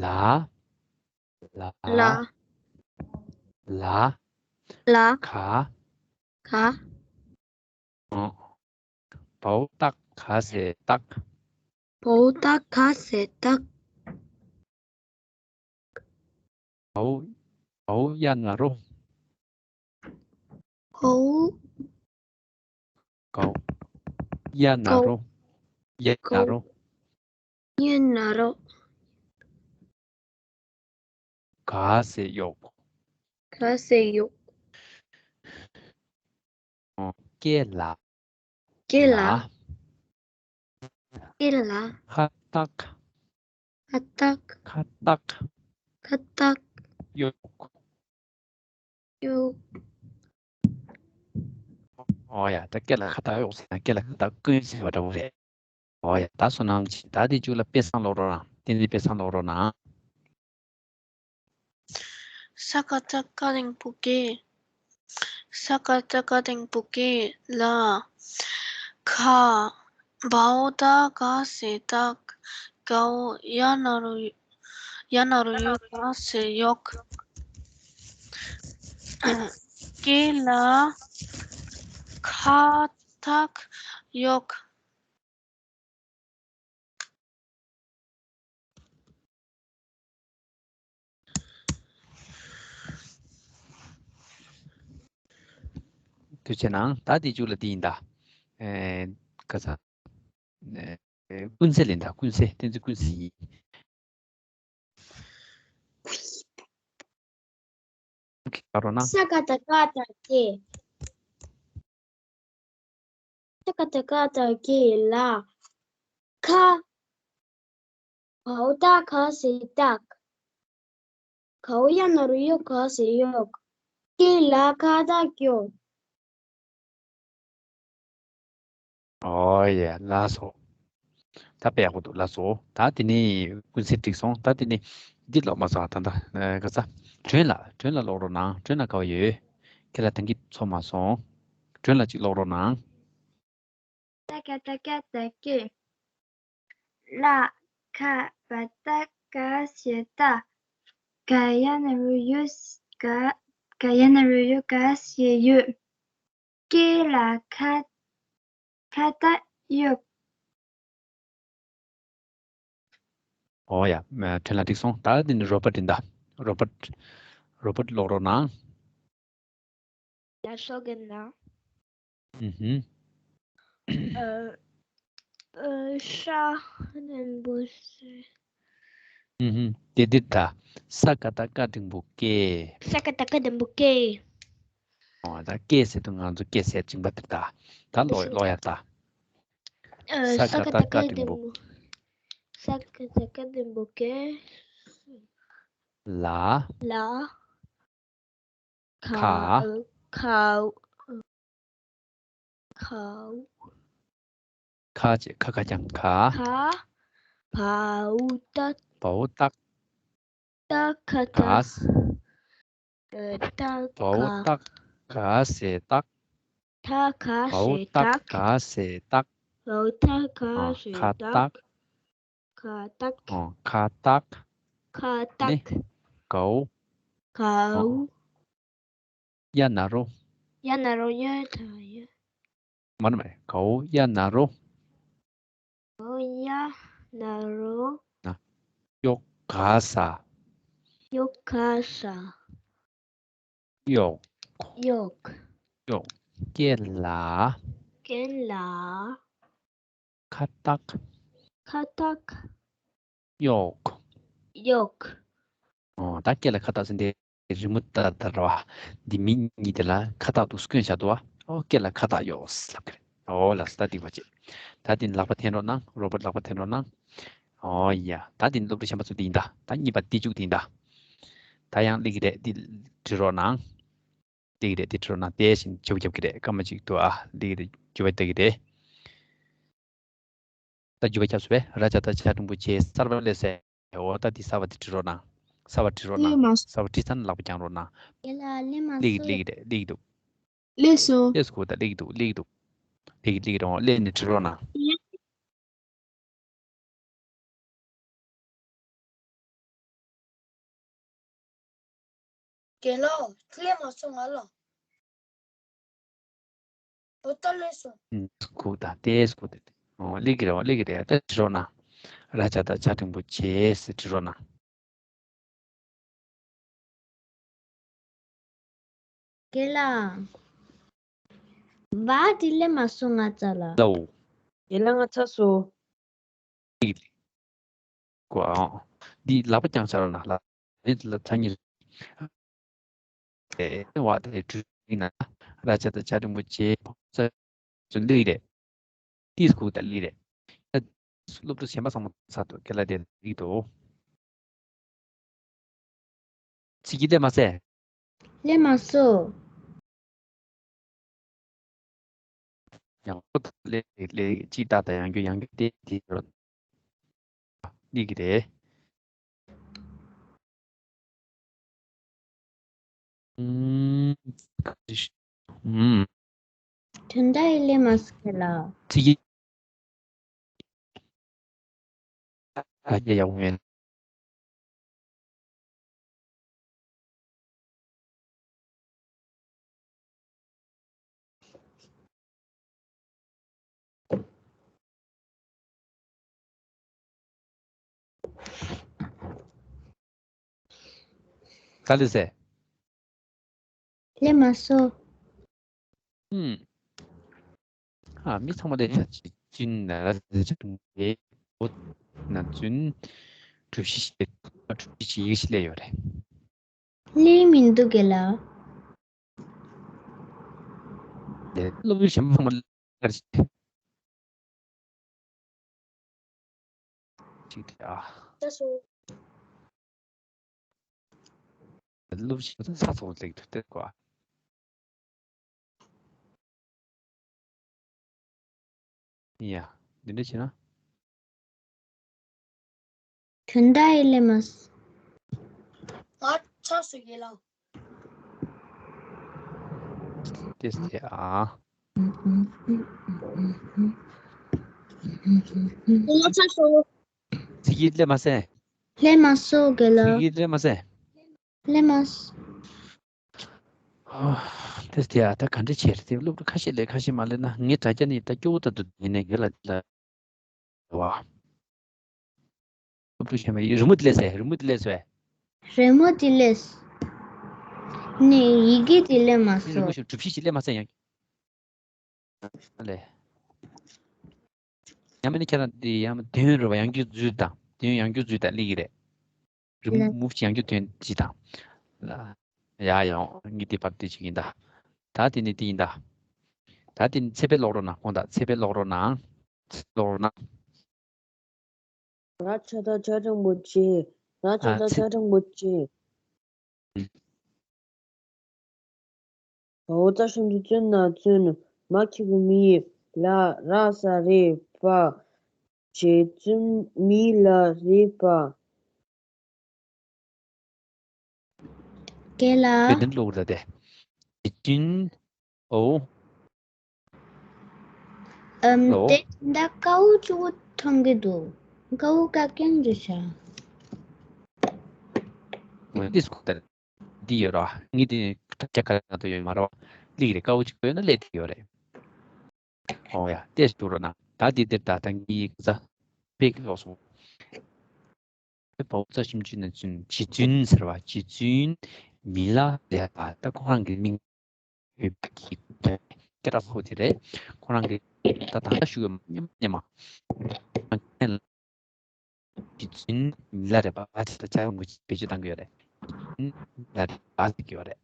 ལ། ལ། ལ། ལ། ལ། ག་ག་ཨོ། བའོ་ཏག་ག་ས་སྟག་བའོ་ཏག་ག་ས་སྟག་བའོ། བའོ་ཡ་ན་རོ། བའོ། གའོ་ཡ་ན་རོ། ཡ་ན་རོ། ཡ་ན་རོ། ག་ས་གཡོག་ག་ས་གཡོག་ཨོ། སྐེ་ལ། སྐེ་ལ། ལ། སྐེ་ལ། ཁ་བཏགས། ཁ་བཏགས། ཁ་བཏགས། ཁ་བཏགས། གཡོག་གཡོག་ཨོ་ཡ། ད་སྐེ་ལ་ཁ་བཏགས་གཡོག་ཟེར་ན་སྐེ་ལ་ཁ་བཏགས་ཀུན་ཟེར་བ་འདྲ་བོ་རེད། ཨོ་ཡ། ད་བསོད་ནམས་ཆེ། ད་དེ་མཇུག་ལ་དཔེ་བཟང་ཀློག་རོགས་གནང་། བསྟན་འཛིན་དཔེ་བཟང་ཀློག་རོགས་གནང་། ས་ཀ་ཏ་ཀ་འགྲེང་བུ་ཀེ། ས་ཀ་ཏ་ཀ་འགྲེང་བུ་ཀེ་ལ། ག་བའོ་ཏ་ག་ས་སྟག་གའོ་ཡ་ན་རོ། ཡ་ན་རོ་ཡོ་ག་ས་གཡོག་སྐེ་ལ་ཁ་བཏགས་གཡོག་ཐུགས་རྗེ་གནང་། ད་དེ་མཇུག་ལ་འདི་ཡིན་ད། ཨེ། ག་ས། ཨེ། ཀུན་གསལ་ཡིན་ད། ཀུན་གསལ། བསྟན་འཛིན་ཀུན་གསལ་ཡིན། ག་རོ་ན། ས་ཀ་ཏ་ཀ་ཏ་སྐེ། ས་ཀ་ཏ་ཀ་ཏ་སྐེ་ལ། ཁ་བའོ་ཏ་ག་ས་སྟག་གའོ་ཡ་ན་རོ་ཡོ་ག་ས་གཡོག་སྐེ་ལ་ཁ་བཏགས་གཡོག་ཨོ་ཡ། ལགས་སོ། ད་དཔེ་ཡག་པོ་འདུག་ལགས་སོ། ད་དེ་ནི་ཀུན་གསལ་འགྲིག་སོང་། ད་དེ་ནི་འདི་ཀློག་མ་སོང་། ད་ད་ག་ས། སྒྲོན་ལ། སྒྲོན་ལ་ཀློག་རོགས་གནང་། སྒྲོན་ལ་ག་བ་ཡོད། ཁྱེད་ལ་ད་གིན་ཚོར་མ་སོང་། སྒྲོན་ལ་གཅིག་ཀློག་རོགས་གནང་། ས་ཀ་ཏ་ཀ་ཏ་སྐེ། ལ། ཁ་བ་ཏ་ག་ས་སྟག་ག་ཡ་ན་རོ་ཡོ་ག་ག་ཡ་ན་རོ་ཡོ་ག་ས་གཡོག་སྐེ་ལ་ཁ་ཁ་བཏགས་གཡོག་ཨོ་ཡ། སྒྲོན་ལ་འགྲིག་སོང་། ད་འདི་ནི་རོ་པཊ་ཡིན་ད། རོ་པཊ། རོ་པཊ་ཀློག་རོགས་གནང་། ལགས་སོ། རྒན་ལགས། ཨུ་ཧུམ། ཨ། ཨ། ཤ་ནན་པོ་ཟེར། ཨུ་ཧུམ། དེ་འདི་ད། ས་ཀ་ཏ་ཀ་འགྲེང་བུ་སྐེ། ས་ཀ་ཏ་ཀ་འགྲེང་བུ་སྐེ། ཨོ་ད་སྐེ་ཟེར་དུས་ང་ཚོ་སྐེ་ཟེར་བྱིན་པ་དེ་ད། ད་ལོ་ལོ་ཡ་ད། ཨ། ས་ཀ་ཏ་ཀ་འགྲེང་བུ། ས་ཀ་ཏ་ཀ་འགྲེང་བུ་སྐེ། ལ། ལ། ཁ། ཁ། ཁ། ཁའུ། ཁ་ཅེས་ཁ་ཁ་ཀྱང་ཁ། ཁ། བའོ་ཏ། བའོ་ཏག་ཏ་ཁ་ཏ། ག་ས། ཨ་ཏ་བའོ་ཁ། ཏག་ག་ས་སྟག་ཏ་ཁ་བའོ་ས་ཏག་ཏག་ག་ས་སྟག་བའོ་ཏ་ཁ་ཨ་ས་ཁ་ཏག་ཏག་ཁ་ཏག་ཨ་ཁ་ཏག་ཁ་ཏག་ནི། གའོ། གའོ། ཨ། ཡ་ན་རོ། ཡ་ན་རོ་ཡ་ད་ཡ། མ་ན་མ་གའོ་ཡ་ན་རོ། གའོ་ཡ་ན་རོ། ན། ཡོ་ག་ས། ཡོ་ག་ས། ཡོག་ཡོག་ཡོག་སྐེ་ལ། སྐེ་ལ། ཁ་ཏག་ཁ་ཏག་ཡོག་ཡོག་ཨོ་ད་སྐེ་ལ་ཁ་ཏག་ཟེར་འདི་རི་མོ་ལྟ་ལྟ་ར་བ། འདི་མི་གཉིས་དེ་ལ་ཁ་ཏག་འདུག་སྐྱོན་བཞག་འདུག་བ། ཨོ་སྐེ་ལ་ཁ་ཏག་ཡོག་ལབ་ཀྱི་རེད། ཨོ་ལགས་སོ། ད་འགྲིག་པ་བྱེད། ད་འདི་ནི་ལག་པ་འཐེན་རོགས་གནང་། རོ་བོ་ཊི་ལག་པ་འཐེན་རོགས་གནང་། ཨོ་ཡ། ད་འདི་ནི་སློབ་ཕྲུག་གཞན་པ་ཚོ་འདི་ཡིན་ད། ད་གཉིས་པ་འདི་བཅུག་འདི་ཡིན་ད། ད་ཡང་སླེབས་ཀྱི་རེད། འདི་བྲིས་རོགས་གནང་། སླེབས་ཀྱི་རེད། འདི་བྲིས་རོགས་གནང་། དེ་བཞིན་བརྗོད་པ་རྒྱབ་ཀྱི་རེད། སྐར་མ་གཅིག་འདུག་ཨ། སླེབས་ཀྱི་རེད། བརྗོད་པ་ལྟ་གི་རེད། ད་བརྗོད་པ་རྒྱབ་སོང་བས། ར་ཇ་བཏགས་ཇ་འགྲེང་བུ་ཇེ། གསར་པ་སླེབས་སོང་། འོ་ད་འདི་གསར་པ་འདི་བྲིས་རོགས་གནང་། གསར་པ་བྲིས་རོགས་གནང་། སླེབས་མ་སོང་། གསར་པ་བྲིས་ཚར་ན་ལག་པ་བརྐྱངས་རོགས་གནང་། རྒན་ལགས་སླེབས་མ་སླེབས་ཀྱི་སོང་། སླེབས་ཀྱི་རེད། སླེབས་ཀྱི་འདུག་སླེབས་སོང་། སླེབས་སོང་། ད་སླེབས་ཀྱི་འདུག་སླེབས་ཀྱི་འདུག་སླེབས་ཀྱི་སླེབས་ཀྱི་རེད། འོ་སླེབས་ནས་བྲིས་རོགས་གནང་། རྒན་ལགས་སླེབས་མ་སོང་ང་ལ། འོ་ད་སླེབས་སོང་། ཨུམ། སྐུ་དང་ཏེ་སྐུ་དེ། འོ་སླེབས་ཀྱི་རེད། འོ་སླེབས་ཀྱི་རེད། ད་བྲིས་རོགས་གནང་། ར་ཇ་བཏགས་ཇ་འགྲེང་བུ་ཇེ་ཟེར་བྲིས་རོགས་གནང་། རྒན་ལགས། བ་དེ་སླེབས་མ་སོང་ང་ལ། ལའོ། རྒན་ལགས་ང་ཚར་སོང་། གོ་ཨང་། འདི་ལག་པ་བརྐྱངས་བྱ་རོགས་གནང་། ལག་པ་ཚ་གཉིས། ཨེ་བ་དེ་གྲུ་ཡིན་ན། ར་ཇ་བཏགས་ཇ་འགྲེང་བུ་ཇེ། ཚ་ཚུན་ལི་རེད། ཏིས་ཁུག་དང་ལི་རེད། ད་སློབ་ཕྲུག་གཞན་པ་ཚང་མ་ཚར་འདུག་སྐེ་ལ་དེ་ལི་འདུག་ཚིག་གི་སླེབས་མ་སོང་། སླེབས་མ་སོང་། ཡང་ཁོ་ཐག་ལེ་ལེ་ཅི་ལྟ་དང་ཡང་རྒྱུ་ཡང་རྒྱུ་དེ་དེ་རོ། ལི་གི་རེད། ཨུམ། ཨུམ། དོན་དག་ཡིན་ལེ་མ་སྐད་ལ། ཚིག་གི། ཨ་ཡ་ཡ་ཝེན། ག་ལེ་སེ། ལེ་མ་སོ། ཨུམ། ཨ་མི་ཚང་མ་ལས་ཆ་ཅི་ཅིན་ན་ར་ཅི་ཅིན་ཡེ་འོ་ན་ཅུན་གྲུ་བཞི་ཞིག་གྲུ་བཞི་ཅིག་ཡིག་ཞིག་ལས་ཡོད་རེད། ལེ་མི་འདུག་གེ་ལ། ལེ་སློབ་ཡོན་གཞན་པ་ཚང་མ་ལས་ཀར་ཅིག་ཅིག་ཨ། ད་སོ། སློབ་ཞིག་ས་ཚོགས་ལེགས་ཐུབ་སྟེར་གོ། ཡ། འདི་འདྲ་བྱས་ན། དོན་དག་ཡིན་ལེ་མ་སོང་། ང་ཚར་སོང་ཡེ་ལ། ཏེས་ཏེ་ཨ། ང་ཚར་སོང་། ཚིག་གི་སླེབས་མ་སོང་། སླེབས་མ་སོང་གེ་ལ། ཚིག་གི་སླེབས་མ་སོང་། སླེབས་མ་སོང་། ཨ། དེ་དེ་ཨ་ད་ག་འདྲ་བྱས་རེད་དེ། སློབ་ཕྲུག་ཁ་ཤས་ལས་ཁ་ཤས་མ་སླེབས་ན་ངའི་དྲ་རྒྱ་ནི་ད་སྐྱོ་བོ་ད་འདུག་ཡིན་ནའི་གེ་ལ་ལ་བ། སློབ་ཕྲུག་གཞན་པ་ཡི་རི་མོ་དེ་སླེབས་སོང་། རི་མོ་དེ་སླེབས་སོང་། རི་མོ་དེ་སླེབས། ནི་ཡི་གེ་དེ་སླེབས་མ་སོང་། རི་མོ་ཞིག་གྲུ་བཞི་ཞིག་སླེབས་མ་སོང་ཡང་། ཨ་ལས། ཡང་མིན་ན་ཁྱེད་རང་འདི་ཡང་དོན་རེད་བ། ཡང་རྒྱུ་འཛུལ་དང་དོན་ཡང་རྒྱུ་འཛུལ་དང་སླེབས་ཀྱི་རེད། རི་མོ་ལ། མུ་ཅི་ཡང་རྒྱུ་དོན་ཅི་དང་། ལ། ཡ་ཡང་ངི་འདི་བར་དུ་ཅིག་ཡིན་ད། ད་དེ་ནི་དེ་ཡིན་ད། ད་དེ་ནི་ཚེ་འཕེལ་ཀློག་རོགས་གནང་། ཁོང་དང་ཚེ་འཕེལ་ཀློག་རོགས་གནང་། ཀློག་རོགས་གནང་། ར་ཇ་བཏགས་ཇ་འགྲེང་བུ་ཇེ། ར་ཇ་ཨ་བཏགས་ཚེ། ཇ་འགྲེང་བུ་ཇེ། བའོ་ཏ་ཞབས་ཀྱུ་བཙུན་ན་བཙུན། མ་གི་གུ་མི། ལ་ར་ས་རེ་པ། རྗེ་བཙུན་མི་ལ་རས་པ། རྒན་ལགས། དཔེ་དེབ་ཀློག་ར་དེ། རྗེ་བཙུན། ཨོ། ཨམ། ལོ། དེ་ད་ཀའོ་གཅིག་པོ་མཐོང་གི་འདུག་ཀའོ་བཀག་རྐྱང་རེད་ཤག་འདི་སུ་ཁོ་ཐལ། འདི་ཡོད་ར། ངས་འདི་ཁ་ཁ་ན་དུ་ཡོད་མ་ར་བ། ལིག་རེ་ཀའོ་གཅིག་པོ་ཡོད་ན་ལས་དེ་ཡོད་རེད། ཨོ་ཡ། དེ་སུ་ར་ན། ད་འདི་འདིར་ད་ད་ངའི་ཟ། པེག་ལོག་སོང་། བའོ་ཙ་ཞབས་ཀྱུ་ན་བཙུན། རྗེ་བཙུན་ཟེར་བ། རྗེ་བཙུན་མི་ལ་རས་པ། ད་ཁོ་རང་གི་མིང་ཡོད་པ་གི་སྐད་གྲགས་ཚ་པོ་དེ་རེད། ཁོ་རང་གི་ད་ད་ལྟ་ཞུ་ཡོད་མ་སྙམ་སྙམ་མ། རྗེ་བཙུན་མི་ལ་རས་པ་ཅེས་ད་ཅ་ཡོང་གི་བེད་སྤྱོད་བཏང་གི་ཡོད་རེད། མི་ལ་རས་པ་ཟེར་གི་ཡོད་རེད།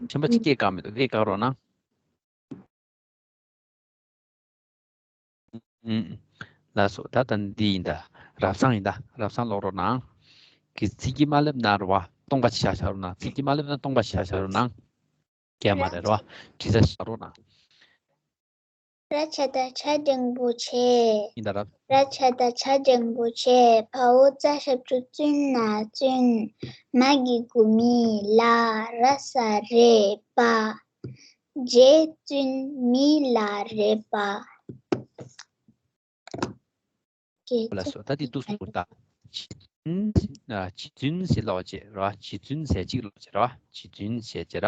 གཞན་པ་ཅིག་སྐད་བཀག་མི་འདུག་སྐད་བཀག་རོགས་གནང་། ཨུམ། ལགས་སོ། ད་ལྟ་འདི་ཡིན་ད། རབ་བྱུང་ཡིན་ད། རབ་བྱུང་ཀློག་རོགས་གནང་། གི་ཚིག་གི་མ་ལེབ་ན་ར་བ་སྟོང་པ་ཆ་བཞག་རོགས་གནང་། ཚིག་གི་མ་ལེབ་ན་སྟོང་པ་ཆ་བཞག་རོགས་གནང་། སྐད་མ་རེད་ར་བ། དྲི་ས་བཞག་རོགས་གནང་། ར་ཆ་ད་ཆ་འགྲེང་བུ་ཆེ། ཡིན་ད་ར། ར་ཆ་ད་ཆ་འགྲེང་བུ་ཆེ། བའོ་ཙ་ཞབས་ཀྱུ་བཙུན་ན་བཙུན། མ་གི་གུ་མི། ལ་ར་ས་རེ་པ། རྗེ་བཙུན་མི་ལ་རས་པ། ལགས་སོ། ད་འདི་འདུག་སེ་ད། རྗེ་བཙུན། ཨ། རྗེ་བཙུན་ཟེར་ཀློག་བྱས་ར། རྗེ་བཙུན་ཟེར་གཅིག་ཀློག་བྱས་ར། རྗེ་བཙུན་ཟེར་བྱས་ར།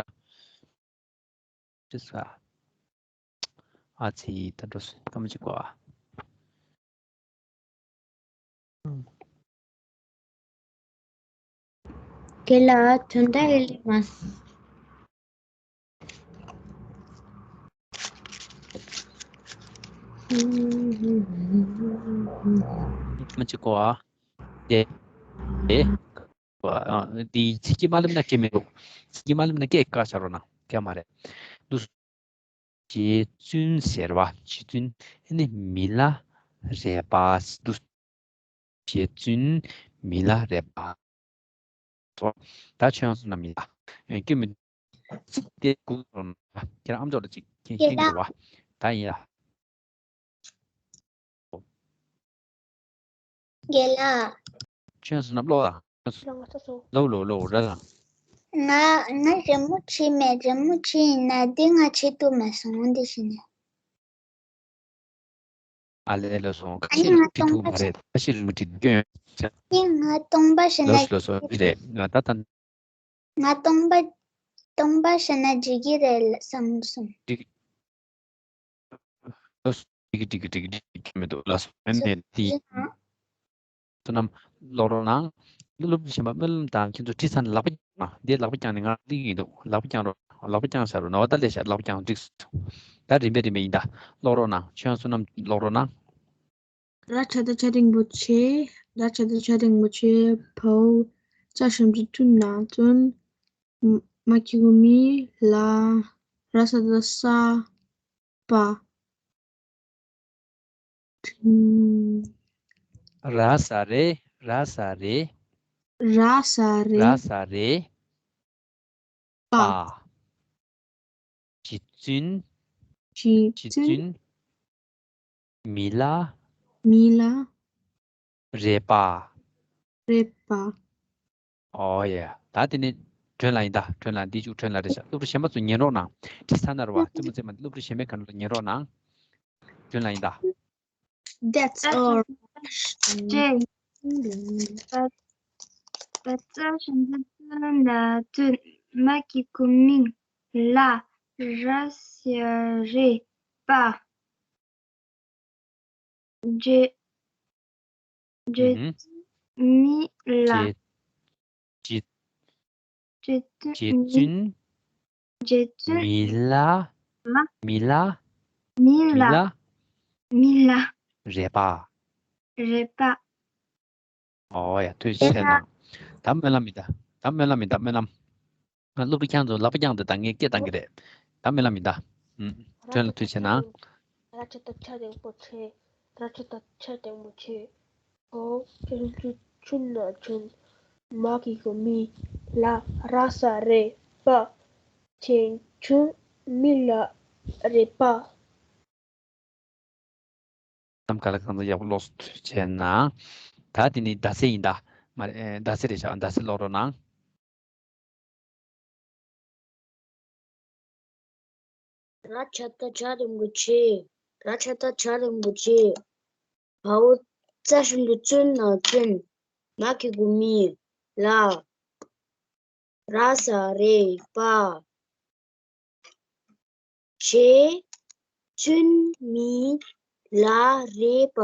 ཅི་ཟེར། ཨ་ཙི། ད་འགྲོ་སོང་། སྐར་མ་གཅིག་གོ་ཨ། རྒན་ལགས། དོན་དག་ཡོད་ལེ་མ། མ་གཅིག་གོ་ཨ། དེ། དེ། ཨ། འདི་ཚིག་གི་མ་ལེབ་ན་སྐད་མི་འདུག་ཚིག་གི་མ་ལེབ་ན་སྐད་བཀག་བྱ་རོགས་གནང་། སྐད་མ་རེད། འདུག་རྗེ་བཙུན་ཟེར་བ། རྗེ་བཙུན། ཨ་ནི་མི་ལ་རས་པ། འདུག་རྗེ་བཙུན་མི་ལ་རས་པ། ད་ཁྱོད་རང་ཚོ་རྣམས་ཡིན་ད། སྐྱོན་མི་ཚིག་དེ་གུག་རོགས་གནང་། ཁྱེད་རང་ཨ་མཆོག་ལ་ཅིག་མཁྱེན་མཁྱེན་གྱི་རེད་བ། ད་ཡིན་ཡ། རྒན་ལགས། ཁྱོད་ཚོ་རྣམས་ཀློག་དང་། ལོ་ལོ་ལོ་ར་དང་། ང་ང་རི་མོ་བྲིས་མེད། རི་མོ་བྲིས་ཡིན་ན་འདི་ང་བྲིས་ཐུབ་མ་སོང་། འདི་བྱས་ནས། ཨ་ལེ་ལོ་སོང་། ཁ་ཨ་ནི་ཤས་ང་རི་མོ་བྲིས་ཐུབ་མ་རེད། ཁ་ཤས་རི་མོ་བྲིས་སྐྱོན་ཡོད། ཨ་ནི་ང་སྟོང་པ་བྱས་ན། ལོ་སོ་ལོ་སོ་འདི་རེད། ང་ད་ད། ང་སྟོང་པ་སྟོང་པ་བྱས་ན་འགྲིག་གི་རེད་བསམ་སོང་། འགྲིག་འགྲིག་འགྲིག་འགྲིག་འགྲིག་མི་འདུག་ལགས་སོ། ཨ་ནི་དེ་ཚོ་རྣམས་ཀློག་རོགས་གནང་། སློབ་ཕྲུག་གཞན་པ་སྨོན་ལམ་དང་ཁྱེད་ཚོ་བྲིས་ཚར་ནས་ལག་པ་བརྐྱངས་ན། འདིར་ལག་པ་བརྐྱངས་ནས་ང་གླེང་གི་འདུག་ལག་པ་བརྐྱངས་རོགས། ལག་པ་བརྐྱངས་བཞག་རོགས་གནང་། འོ་ད་ལས་བཞག་ལག་པ་བརྐྱངས། འགྲིག་སོང་། ད་རིམ་པས་རིམ་པས་ཡིན་ད། ཀློག་རོགས་གནང་། ཁྱེད་ཚོ་རྣམས་ཀློག་རོགས་གནང་། ར་ཆ་ད་ཆ་འགྲེང་བུ་ཆེ། ར་ཆ་ད་ཆ་འགྲེང་བུ་ཆེ། བའོ་ཙ་ཞབས་ཀྱུ་བཙུན་ན་བཙུན། མ་གི་གུ་མི། ལ་ར་ས་ད་ས་པ། ར་ས་རེ། ར་ས་རེ། ར་ས་རེ། ར་ས་རེ། པ། པ། རྗེ་བཙུན། རྗེ་རྗེ་བཙུན། བཙུན། མི་ལ། མི་ལ། རས་པ། རས་པ། ཨོ་ཡ། ད་དེ་ནས་སྒྲོན་ལ་ཡིན་ད། སྒྲོན་ལ་འདི་བཅུག་སྒྲོན་ལ་རེད་ཤག་སློབ་ཕྲུག་གཞན་པ་ཚོ་ཉན་རོགས་གནང་། བྲིས་ཚར་ན་ར་བ། རྩེད་མོ་རྩེད་མ། སློབ་ཕྲུག་གཞན་པའི་ཁ་ནང་ལ་ཉན་རོགས་གནང་། སྒྲོན་ལ་ཡིན་ད། That's all. ཇེ། བ་ཙ་ཞབས་ཀྱུ་བཙུན་ན་བཙུན། མ་གི་གུ་མི། ལ་ར་ས་རེ་པ། རྗེ། རྗེ་ཨུ་ཧུམ། བཙུན་མི་ལ། རྗེ། རྗེ། རྗེ་བཙུན་རྗེ་མི། བཙུན། རྗེ་བཙུན་མི་ལ། ལ། མི་ལ། མི་མི་ལ། ལ། མི་ལ། རས་པ། རས་པ། ཨོ་ཡ། ཐུགས་རྗེ་ཆེ་གནང་། ད་སྨོན་ལམ་ཡིན་ད། ད་སྨོན་ལམ་ཡིན་ད། སྨོན་ལམ། ང་སློབ་ཕྲུག་ཁྱེད་ཚོ་ལག་པ་བརྐྱངས་ཏེ་ད་ངས་སྐད་བཏང་གི་རེད། ད་སྨོན་ལམ་ཡིན་ད། ཨུམ། ཁྱོད་ལ་ཐུགས་རྗེ་ཆེ་གནང་། ར་ཆ་ད་ཆ་འགྲེང་བུ་ཆེ། ར་ཆ་ད་ཆ་འགྲེང་བུ་ཆེ། བའོ་ཙ་ཞབས་ཀྱུ་བཙུན་ན་བཙུན། མ་གི་གུ་མི། ལ་ར་ས་རེ་པ། རྗེ་བཙུན་ མི་ལ་རས་པ། གཏམ་ག་ལ་གང་ཚ་ཡག་པོ་ཀློག་སོང་། ཐུགས་རྗེ་གནང་། ད་དེ་ནི་ཟླ་ཚེས་ཡིན་ད། མ་རེད། ཨེ། ཟླ་ཚེས་རེད་ཤག་ཟླ་ཚེས་ཀློག་རོགས་གནང་། ར་ཇ་བཏགས་རྗ་འགྲེང་བུ་རྗེ། ར་ཇ་བཏགས་རྗ་འགྲེང་བུ་རྗེ། བའོ་ཙ་ཞབས་ཀྱུ་བཙུ་ན་བཙུན། མ་གི་གུ་མི། ལ། ར་ས་རས་པ། རྗེ་བཙུན་མི་ལ་རས་པ།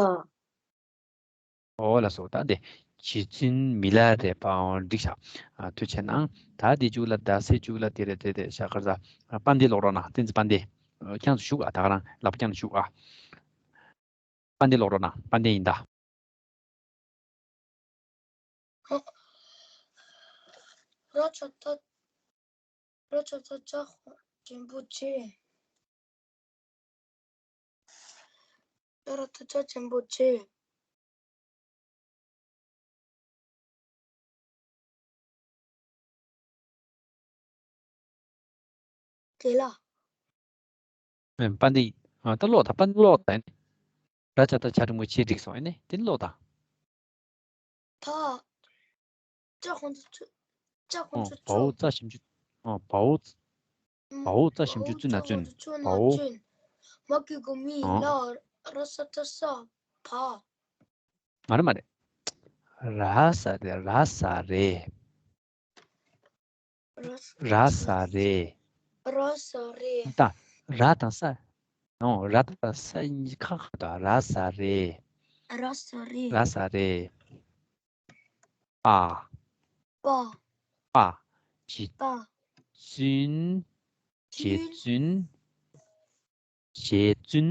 ཨོ་ལགས་སོ། ད་དེ་རྗེ་བཙུན་མི་ལ་རས་པ། ཨོ་འགྲིག་ཤག་ཨ། ཐུགས་རྗེ་གནང་། ད་དེ་གཅིག་ལ་ཟླ་ཚེས་གཅིག་ལ་དེ་རེད། དེ་དེ་ཤག་ག་རེ་ཟ། དཔལ་ལྡན་ཀློག་རོགས་གནང་། བསྟན་འཛིན་དཔལ་ལྡན། རྐྱང་དུ་བཞུགས་ཨ། ད་ག་རང་ལག་པ་རྐྱང་དུ་བཞུགས་ཨ། དཔལ་ལྡན་ཀློག་རོགས་གནང་། དཔལ་ལྡན་ཡིན་ད། ར་ཇ་བཏགས། ར་ཇ་བཏགས་རྗ་འགྲེང་བུ་རྗེ། ར་ཇ་བཏགས་རྗ་འགྲེང་བུ་རྗེ། དེ་ལ། ཨེ། དཔལ་ལྡན། ཨ། ད་ཀློག་ད། དཔལ་ལྡན་ཀློག་ད། ར་ཇ་བཏགས་རྗ་འགྲེང་བུ་རྗེ་འགྲིག་སོང་། ཨེ་ནས་དེ་ནས་ཀློག་ད། ད། ཅ་ཁོང་ཚོ་ཚོ། ཅ་ཁོང་ཨོ། ཚོ་བའོ་ཚོ། ཙ་ཞབས་ཀྱུ། ཨོ། བའོ། ཨམ། བའོ་ཙ་ཞབས་ཀྱུ་བཙུ་ན་བཙུན། ཙ་ཁོང་ཚོ་བཙུ་ན་བའོ། བཙུན། མ་གི་གུ་མི། ཨོ། ལ། ར་ས་བཏགས་རྩ། བ། མ་རེད་མ་རེད། ར་ས་རེད། ར་ས་རེད། ར་ས་རེད། ར་ས་རེད། ད་ར་དང་ས། ཨོ། ར་དང་ས་གཉིས་ཁ་ཁ་དང་། ར་ས་རེད། ར་ས་རེད། ར་ས་རེད། པ། པ། པ། རྗེ་པ། བཙུན། རྗེ་བཙུན། རྗེ་བཙུན།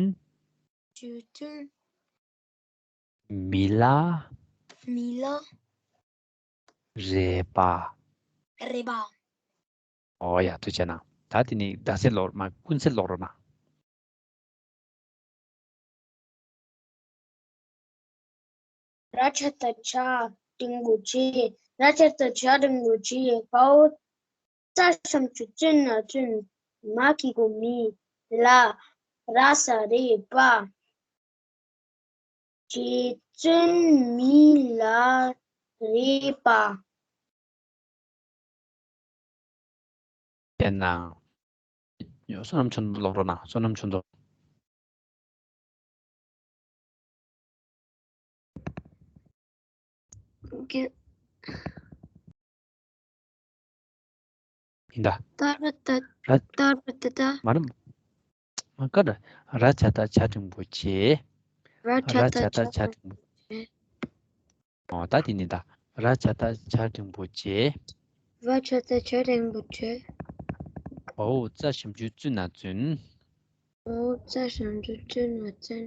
རྗེ་བཙུན། མི་ལ། མི་ལ། རས་པ། རས་པ། ཨོ་ཡ། ཐུགས་རྗེ་གནང་། ད་དེ་ནི་ཟླ་ཚེས་ཀློག་མ། ཀུན་གསལ་ཀློག་རོགས་གནང་། ར་ཇ་བཏགས་རྗ་འགྲེང་བུ་རྗེ། ར་ཇ་བཏགས་རྗ་འགྲེང་བུ་རྗེ། བའོ་ཙ་ཞབས་ཀྱུ་བཙུ་ན་བཙུན། མ་གི་གུ་མི། ལ། ར་ས་རས་པ། རྗེ་བཙུན་མི་ལ་རས་པ། དེ་ན། བསོད་ནམས་ཆོས་མདོ་ཀློག་རོགས་གནང་། བསོད་ནམས་ཆོས་མདོ། ཡིན་ད། ཏ་ར་ཏ། ར། ཏ་ར་ཏ་ཏ། མ་རེད། མ་ཀ་ར། ར་ཇ་བཏགས་རྗ་འགྲེང་བུ་རྗེ། ར་ཇ་བཏགས་རྗ་འགྲེང་བུ་རྗེ། ཨོ། ད་དེ་ནི་ད། ར་ཇ་བཏགས་རྗ་འགྲེང་བུ་རྗེ། ར་ཇ་བཏགས་རྗ་འགྲེང་བུ་རྗེ། བའོ་ཙ་ཞབས་ཀྱུ་བཙུ་ན་བཙུན། བའོ་ཙ་ཞབས་ཀྱུ་བཙུ་ན་བཙུན།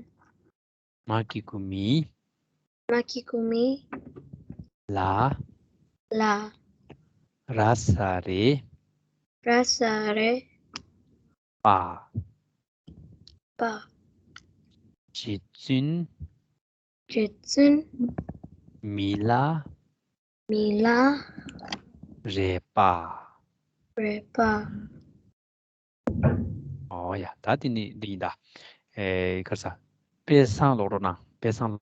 མ་གི་གུ་མི། མ་གི་གུ་མི། ལ། ལ། ར་ས་རས། ར་ས་རས། པ། པ། རྗེ་བཙུན། རྗེ་བཙུན། མི་ལ། མི་ལ། རས་པ། རས་པ། ཨོ་ཡ། ད་དེ་ནི་འདི་ཡིན་ད། ཨེ། ག་རེ་ཟ། དཔལ་བཟང་ཀློག་རོགས་གནང་། དཔལ་བཟང་།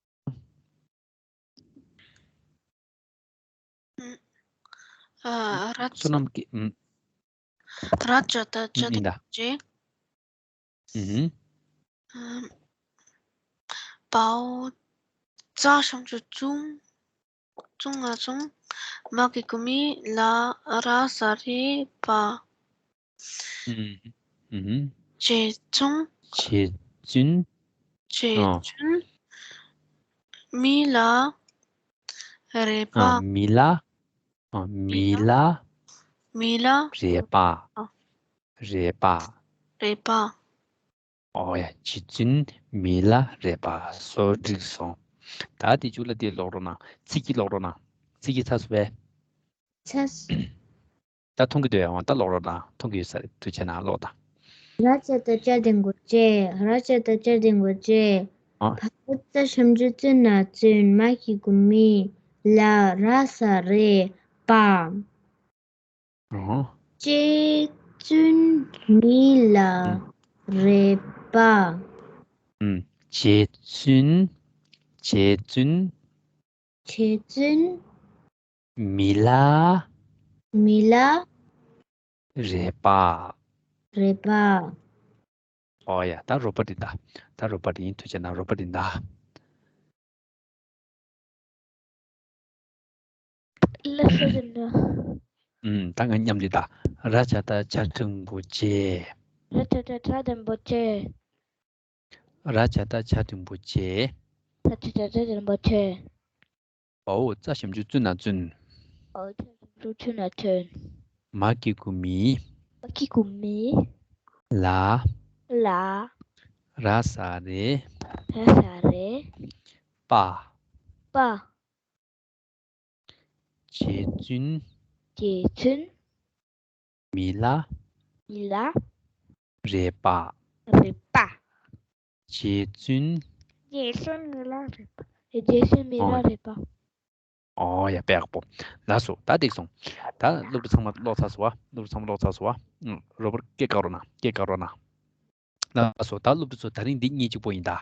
ཨ། ར། བསོད་ནམས་ཀྱི། ཨུམ། ར་ཇ་བཏགས་རྗ་ཡིན་ད། རྗེ། ཨུམ། ཨ། བའོ་ཙ་ཞབས་ཀྱུ་བཙུ། བཙུ་ན་བཙུན། མ་གི་གུ་མི། ལ། ར་ས་རས་པ། ཨུམ། ཨུམ། རྗེ་བཙུན། རྗེ་བཙུན། རྗེ་ཨ། བཙུན། མི་ལ་རས་པ། ཨ། མི་ལ། ཨ། མི་ལ། མི་ལ། རས་པ། ཨ། རས་པ། རས་པ། ཨོ་ཡ། རྗེ་བཙུན་མི་ལ་རས་པ། སོ། འགྲིག་སོང་། ད་དེ་མཇུག་ལ་དེ་ཀློག་རོགས་གནང་། ཚིག་གི་ཀློག་རོགས་གནང་། ཚིག་གི་ཚར་སོང་པས། ཚར་སོང་། ད་མཐོང་གི་འདུག་ཡ། འོ་ད་ཀློག་རོགས་གནང་། མཐོང་གི་ཡོད་ས་རེད། ཐུགས་རྗེ་གནང་། ཀློག་དང་། ར་ཇ་བཏགས་རྗ་འགྲེང་བུ་རྗེ། ར་ཇ་བཏགས་རྗ་འགྲེང་བུ་རྗེ། ཨ། བའོ་ཙ་ཞབས་ཀྱུ་བཙུ་ན་བཙུན། མ་གི་གུ་མི། ལ། ར་ས་རས། པ། ཨོ། རྗེ། བཙུན་མི་ལ་རས་པ། ཨུམ། རྗེ་བཙུན། རྗེ་བཙུན། རྗེ་བཙུན། མི་ལ། མི་ལ། རས་པ། རས་པ། ཨོ་ཡ། ད་རོ་པ་འདི་ད། ད་རོ་པ་འདི་ཡིན། ཐུགས་རྗེ་གནང་། རོ་པ་འདི་ད། ལགས་སོ་ཟེར་འདྲ། ཨུམ། ད་ང་མཉམ་འདི་ད། ར་བྱ་བཏགས་བྱ་འགྲེང་བུ་བྱེ། ར་བྱ་བཏགས་བྱ་འགྲེང་བུ་བྱེ། ར་བྱ་བཏགས་བྱ་འགྲེང་བུ་བྱེ། ར་བྱ་བཏགས་བྱ་འགྲེང་བུ་བྱེ། བའོ་ཙ་ཞབས་ཀྱུ་བཙུ་ན་བཙུན། བའོ་ཙ་ཞབས་ཀྱུ་བཙུ་ན་བཙུན། མ་གི་གུ་མི། མ་གི་གུ་མི། ལ། ལ། ར་ས་རེ། ར་ས་རེ། པ། པ། རྗེ་བཙུན། རྗེ་བཙུན། མི་ལ། མི་ལ། རས་པ། རས་པ། རྗེ་བཙུན། རྗེ་བཙུན་མི་ལ་རས་པ། རྗེ་བཙུན་མི་ལ། ཨོ། རས་པ། ཨོ་ཡ། དཔེ་ཡག་པོ། ལགས་སོ། ད་འགྲིག་སོང་། ད་སློབ་ཕྲུག་ཚང་མ་ཀློག་ཚར་སོང་བ། སློབ་ཕྲུག་ཚང་མ་ཀློག་ཚར་སོང་བ། ཨུམ། རོ་པར་སྐད་བཀག་རོགས་གནང་། སྐད་བཀག་རོགས་གནང་། ལགས་སོ། ད་སློབ་ཕྲུག་ཚོ་ད་རིང་འདི་གཉིས་གཅིག་པོ་ཡིན་ད།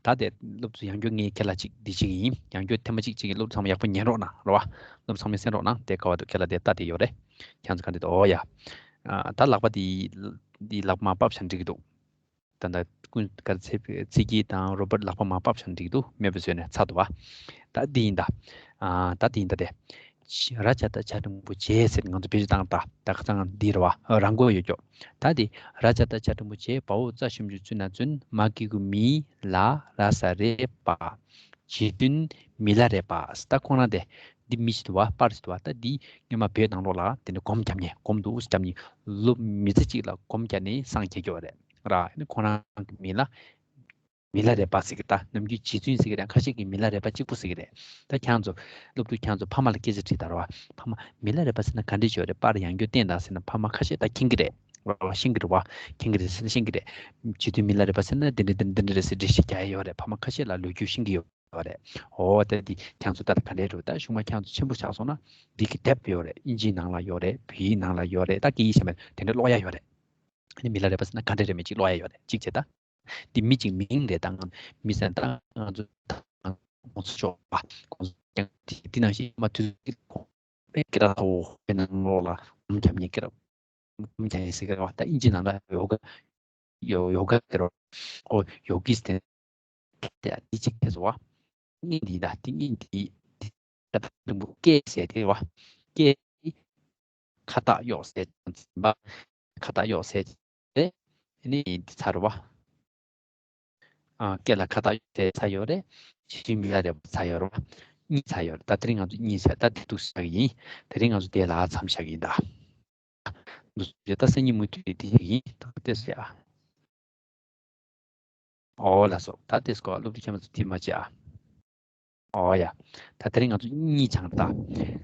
ད་དེ་སློབ་ཕྲུག་ཡང་བསྐྱར་ངས་ཁྱེད་ལ་གཅིག་འདི་གཅིག་ཡིན། ཡང་བསྐྱར་ཐེངས་མ་གཅིག་གཅིག་གིས་སློབ་ཕྲུག་ཚང་མ་ཡག་པོ་ཉན་རོགས་གནང་རོ་བ། སློབ་ཕྲུག་ཚང་མས་གསན་རོགས་གནང་། དེ་ག་བ་དུ་ཁྱེད་ལ་དེ་ལྟ་དེ་ཡོད་རེད། ཁྱེད་ཚོ་ག་འདི་དུ་ཨོ་ཡ། ཨ། ད་ལག་པ་འདི་འདི་ལག་པ་མར་ཕབ་བྱས་ན་འགྲིག་གི་འདུག་ད་ལྟ་ཀུན་དགའ་ཚེ་ཚེ་སྐྱིད་དང་རོ་པར་ལག་པ་མར་ཕབ་བྱས་ན་འགྲིག་གི་འདུག་མེད་པའི་བཟོས་ནས་ཚར་འདུག་བ། ད་འདི་ཡིན་ད། ཨ། ད་འདི་ཡིན་ད་དེ། ར་བྱ་བཏགས་བྱ་འགྲེང་བུ་བྱེ་ཟེར་ང་ཚོ་བེད་སྤྱོད་བཏང་ད། ད་ཁ་སང་འདི་རེད་བ། རང་མགོ་ཡོད་ཀྱོག་ད་འདི་ར་བྱ་བཏགས་བྱ་འགྲེང་བུ་བྱེ། བའོ་ཙ་ཞབས་ཀྱུ་བཙུ་ན་བཙུན། མ་གི་གུ་མི། ལ། ར་ས་རེ། པ། རྗེ་བཙུན་མི་ལ་རས་པ། ད་ཁོང་རང་དེ་འདི་མི་ཞིག་འདུག་བ། པར་ཞིག་འདུག་བ། ད་འདི་སྔོན་མ་བོད་ནང་ལོགས་ལ་དེ་འདྲ་སྒོམ་བརྒྱབ་མཁན། སྒོམ་འདུག་སེ་བརྒྱབ་མཁན། ལོ་མི་ཚེ་གཅིག་ལ་སྒོམ་བརྒྱབ་ནས་སངས་རྒྱས་ཀྱི་ཡོད་རེད་ར། ཨ་ནི་ཁོང་རང་གི་མི་ལ། མི་ལ་རས་པ་ཟེར་གི། ད་ནམ་རྒྱུན་རྗེ་བཙུན་ཟེར་གི་རེད། ཁ་ཤས་ཀྱིས་མི་ལ་རས་པ་གཅིག་པུ་ཟེར་གི་རེད། ད་ཁྱེད་ཚོ་སློབ་ཕྲུག་ཁྱེད་ཚོ་ཕ་མ་ལ་སྐད་ཆ་དྲིས་དང་ར་བ། ཕ་མ་མི་ལ་རས་པ་ཟེར་ན་ག་འདྲ་ཅིག་ཡོད་རེད། པར་ཡང་བསྐྱར་བསྟན་དང་ཟེར་ན་ཕ་མ་ཁ་ཤས་ད་མཁྱེན་གི་རེད་ར་བ། ཤེས་གི་རེད་བ། མཁྱེན་གི་རེད་ཟེར་ན་ཤེས་གི་རེད། རྗེ་བཙུན་མི་ལ་རས་པ་ཟེར་ན་འདི་འདྲ་འདི་འདྲ་འདི་འདྲ་རེད་ཟེར་འགྲེལ་བཤད་རྒྱག་ཡ་ཡོད་རེད། ཕ་མ་ཁ་ཤས་ལ་ལོ་རྒྱུས་ཤེས་གི་ཡོད་རེད། འོ་ད་འདི་ཁྱེད་ཚོ་ད་ལྟ་ག་འདྲ་རེད། ད་གཞུག་མ་ཁྱེད་ཚོ་ཆེན་པོ་ཆགས་སོང་ན་འདི་གི་དེབ་ཡོད་རེད། ཨིན་ཇིའི་ནང་ལ་ཡོད་རེད། བོད་ཡིག་ནང་ལ་ཡོད་རེད། ད་སྐད་ཡིག་གཞན་པ་དེ་འདྲ་ཀློག་ཡ་ཡོད་རེད། ཨ་ནི་མི་ལ་རས་པ་ཟེར་ན་ག་འདྲ་རེད་མེད་ཅིག་ཀློག་ཡ་ཡོད་རེད། གཅིག་བྱས་ད། འདི་མི་གཅིག་མིང་རེད། ད་ང་མི་ཟེར་ན་ད་ང་ཚོ་ད་ང་ཚོ་ཆོག་པ་གོང་ས་སྐྱོང་དེ་འདི་ནང་བཞིན་མ་དུས་ཀྱི་གོང་པའི་སྐད་གྲགས་ཚ་བོ་བོད་ནང་ལོགས་ལ་སྒོམ་རྒྱབ་མཁན་སྐད་གྲགས་སྒོམ་རྒྱག་མཁན་ཟེར་གི་རེད་བ། ད་ཨིན་ཇི་ནང་ལ་ཡོ་ག་ཡོ་ཡོ་ག་ཟེར་རོ། ཨོ་ཡོ་གིས་དེ་དེ་འདི་གཅིག་དེ་ཚོ་བ། གཉིས་འདི་ད་འདི་གཉིས་འདི་འདི་ད་ད་འདི་མོ་སྐད་ཟེར་དེ་བ། སྐད་ཁ་བཏགས་གཡོག་ཟེར་ཙམ་པ། ཁ་བཏགས་གཡོག་ཟེར་རེད། ཨ་ནི་འདི་ཚར་བ། ཨ། སྐད་ལ་ཁ་བཏགས་གཡོག་ཟེར་ཚར་ཡོད་རེད། རྗེ་བཙུན་མི་ལ་རས་པ་ཚར་ཡོད་རེད་བ། གཉིས་ཚར་ཡོད་རེད། ད་དེ་རིང་ང་ཚོ་གཉིས་ཚར། ད་འདི་འདུག་བཞག་གི་ཡིན། དེ་རིང་ང་ཚོ་དེ་ལ་མཚམས་བཞག་གི་ཡིན་ད། འདུག་སེ་ད་སང་ཉིན་མུ་མཐུད་དེ་འདི་ཡིན་ད་ལྟོས་ཟེར་ཨ། ཨོ་ལགས་སོ། ད་དེ་སྐོར་སློབ་ཕྲུག་ཁྱེད་རང་ཚོ་དེ་མ་བྱེད་ཨ། ཨོ་ཡ། ད་དེ་རིང་ང་ཚོ་གཉིས་སྦྱངས་ད།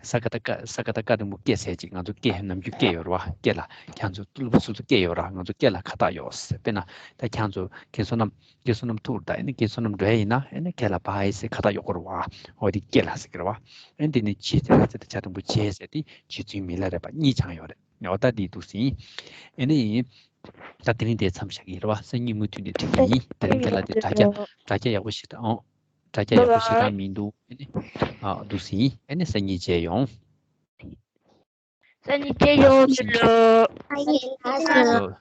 ས་ཀ་བཏགས་སྐ་ས་ཀ་བཏགས་སྐ་འགྲེང་བུ་སྐད་ཟེར་ཅིག་ང་ཚོ་སྐད་ནམ་རྒྱུན་སྐད་ཡོད་རེད་བ། སྐད་ལ་ཁྱེད་ཚོ་སློབ་ཕྲུག་སོ་སོ་སྐད་ཡོད་ར། ང་ཚོ་སྐད་ལ་ཁ་བཏགས་གཡོག་ཟེར། དཔེར་ན་ད་ཁྱེད་ཚོ་རྒན་བསོད་ནམས་རྒན་བསོད་ནམས་ཐུག་རེད། ད་ཨེ་ནི་རྒན་བསོད་ནམས་འགྲོ་ཡ་ཡིན་ན་ཨེ་ནི་སྐད་ལ་བ་ཨེ་ཟེར་ཁ་བཏགས་གཡོག་དགོས་རེད་བ། ཨོ་དེ་སྐད་ལ་ཟེར་གི་རེད་བ། ཨེ་འདི་ནི་རྗེ་ཟེར་ཟེར་ད་བྱ་འགྲེང་བུ་རྗེ་ཟེར་དེ་རྗེ་བཙུན་མི་ལ་རས་པ་གཉིས་སྦྱངས་ཡོད་རེད། ཨོ་ད་འདི་འདུག་སེ་ཡིན། ཨེ་ནི་ད་དེ་རིང་དེ་མཚམས་བཞག་གི་རེད་བ། སང་ཉིན་མུ་མཐུད་ནས་འགྲིག་གི་ཡིན། དེ་རིང་ཁྱེད་ལ་དེ་དྲ་རྒྱ་དྲ་རྒྱ་ཡག་པོ་ཞིག་དང་། ཨོ། དྲ་རྒྱ་ཡག་པོ་ཞེ་དྲག་མི་འདུག་ཨེ་ནི། ཨ་འདུག་སེ་ཡིན། ཨེ་ནི་སང་ཉིན་མཇལ་ཡོང་། སང་ཉིན་མཇལ་ཡོང་། ལགས་སོ། ལགས་སོ།